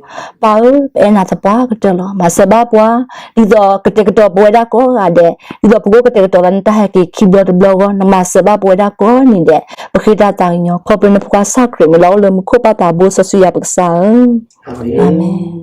ပၢ်ဧၢ, ပအဲၣ်နၤသပှၢ်ကတၢၢ်လီၤ. မၤစၢၤဘၣ်ပှၤ ဒ်သိးကတဲာ်ကတီၤပဝဲဒၣ်ကိးဂၤဒဲး, ဒ်သိးပကအိၣ်ကတဲာ်ကတီၤသးနတၢ်ဟဲက့ၤခံဘျီတဘျီအဂီၢ် နမၤစၢၤဘၣ်ပဝဲဒၣ်ကိးနံၤဒဲး, ပဃ့တၢ်သးကညီၤ ခီဖျိနဖိခွါကစၢ်ခရံာ်မံၤလၢအိၣ်လၢမူခိၣ် ပၢ်သးဘိစီဆှံယွၤပကစၢ်ဧၢ, အၤမ့ၣ်.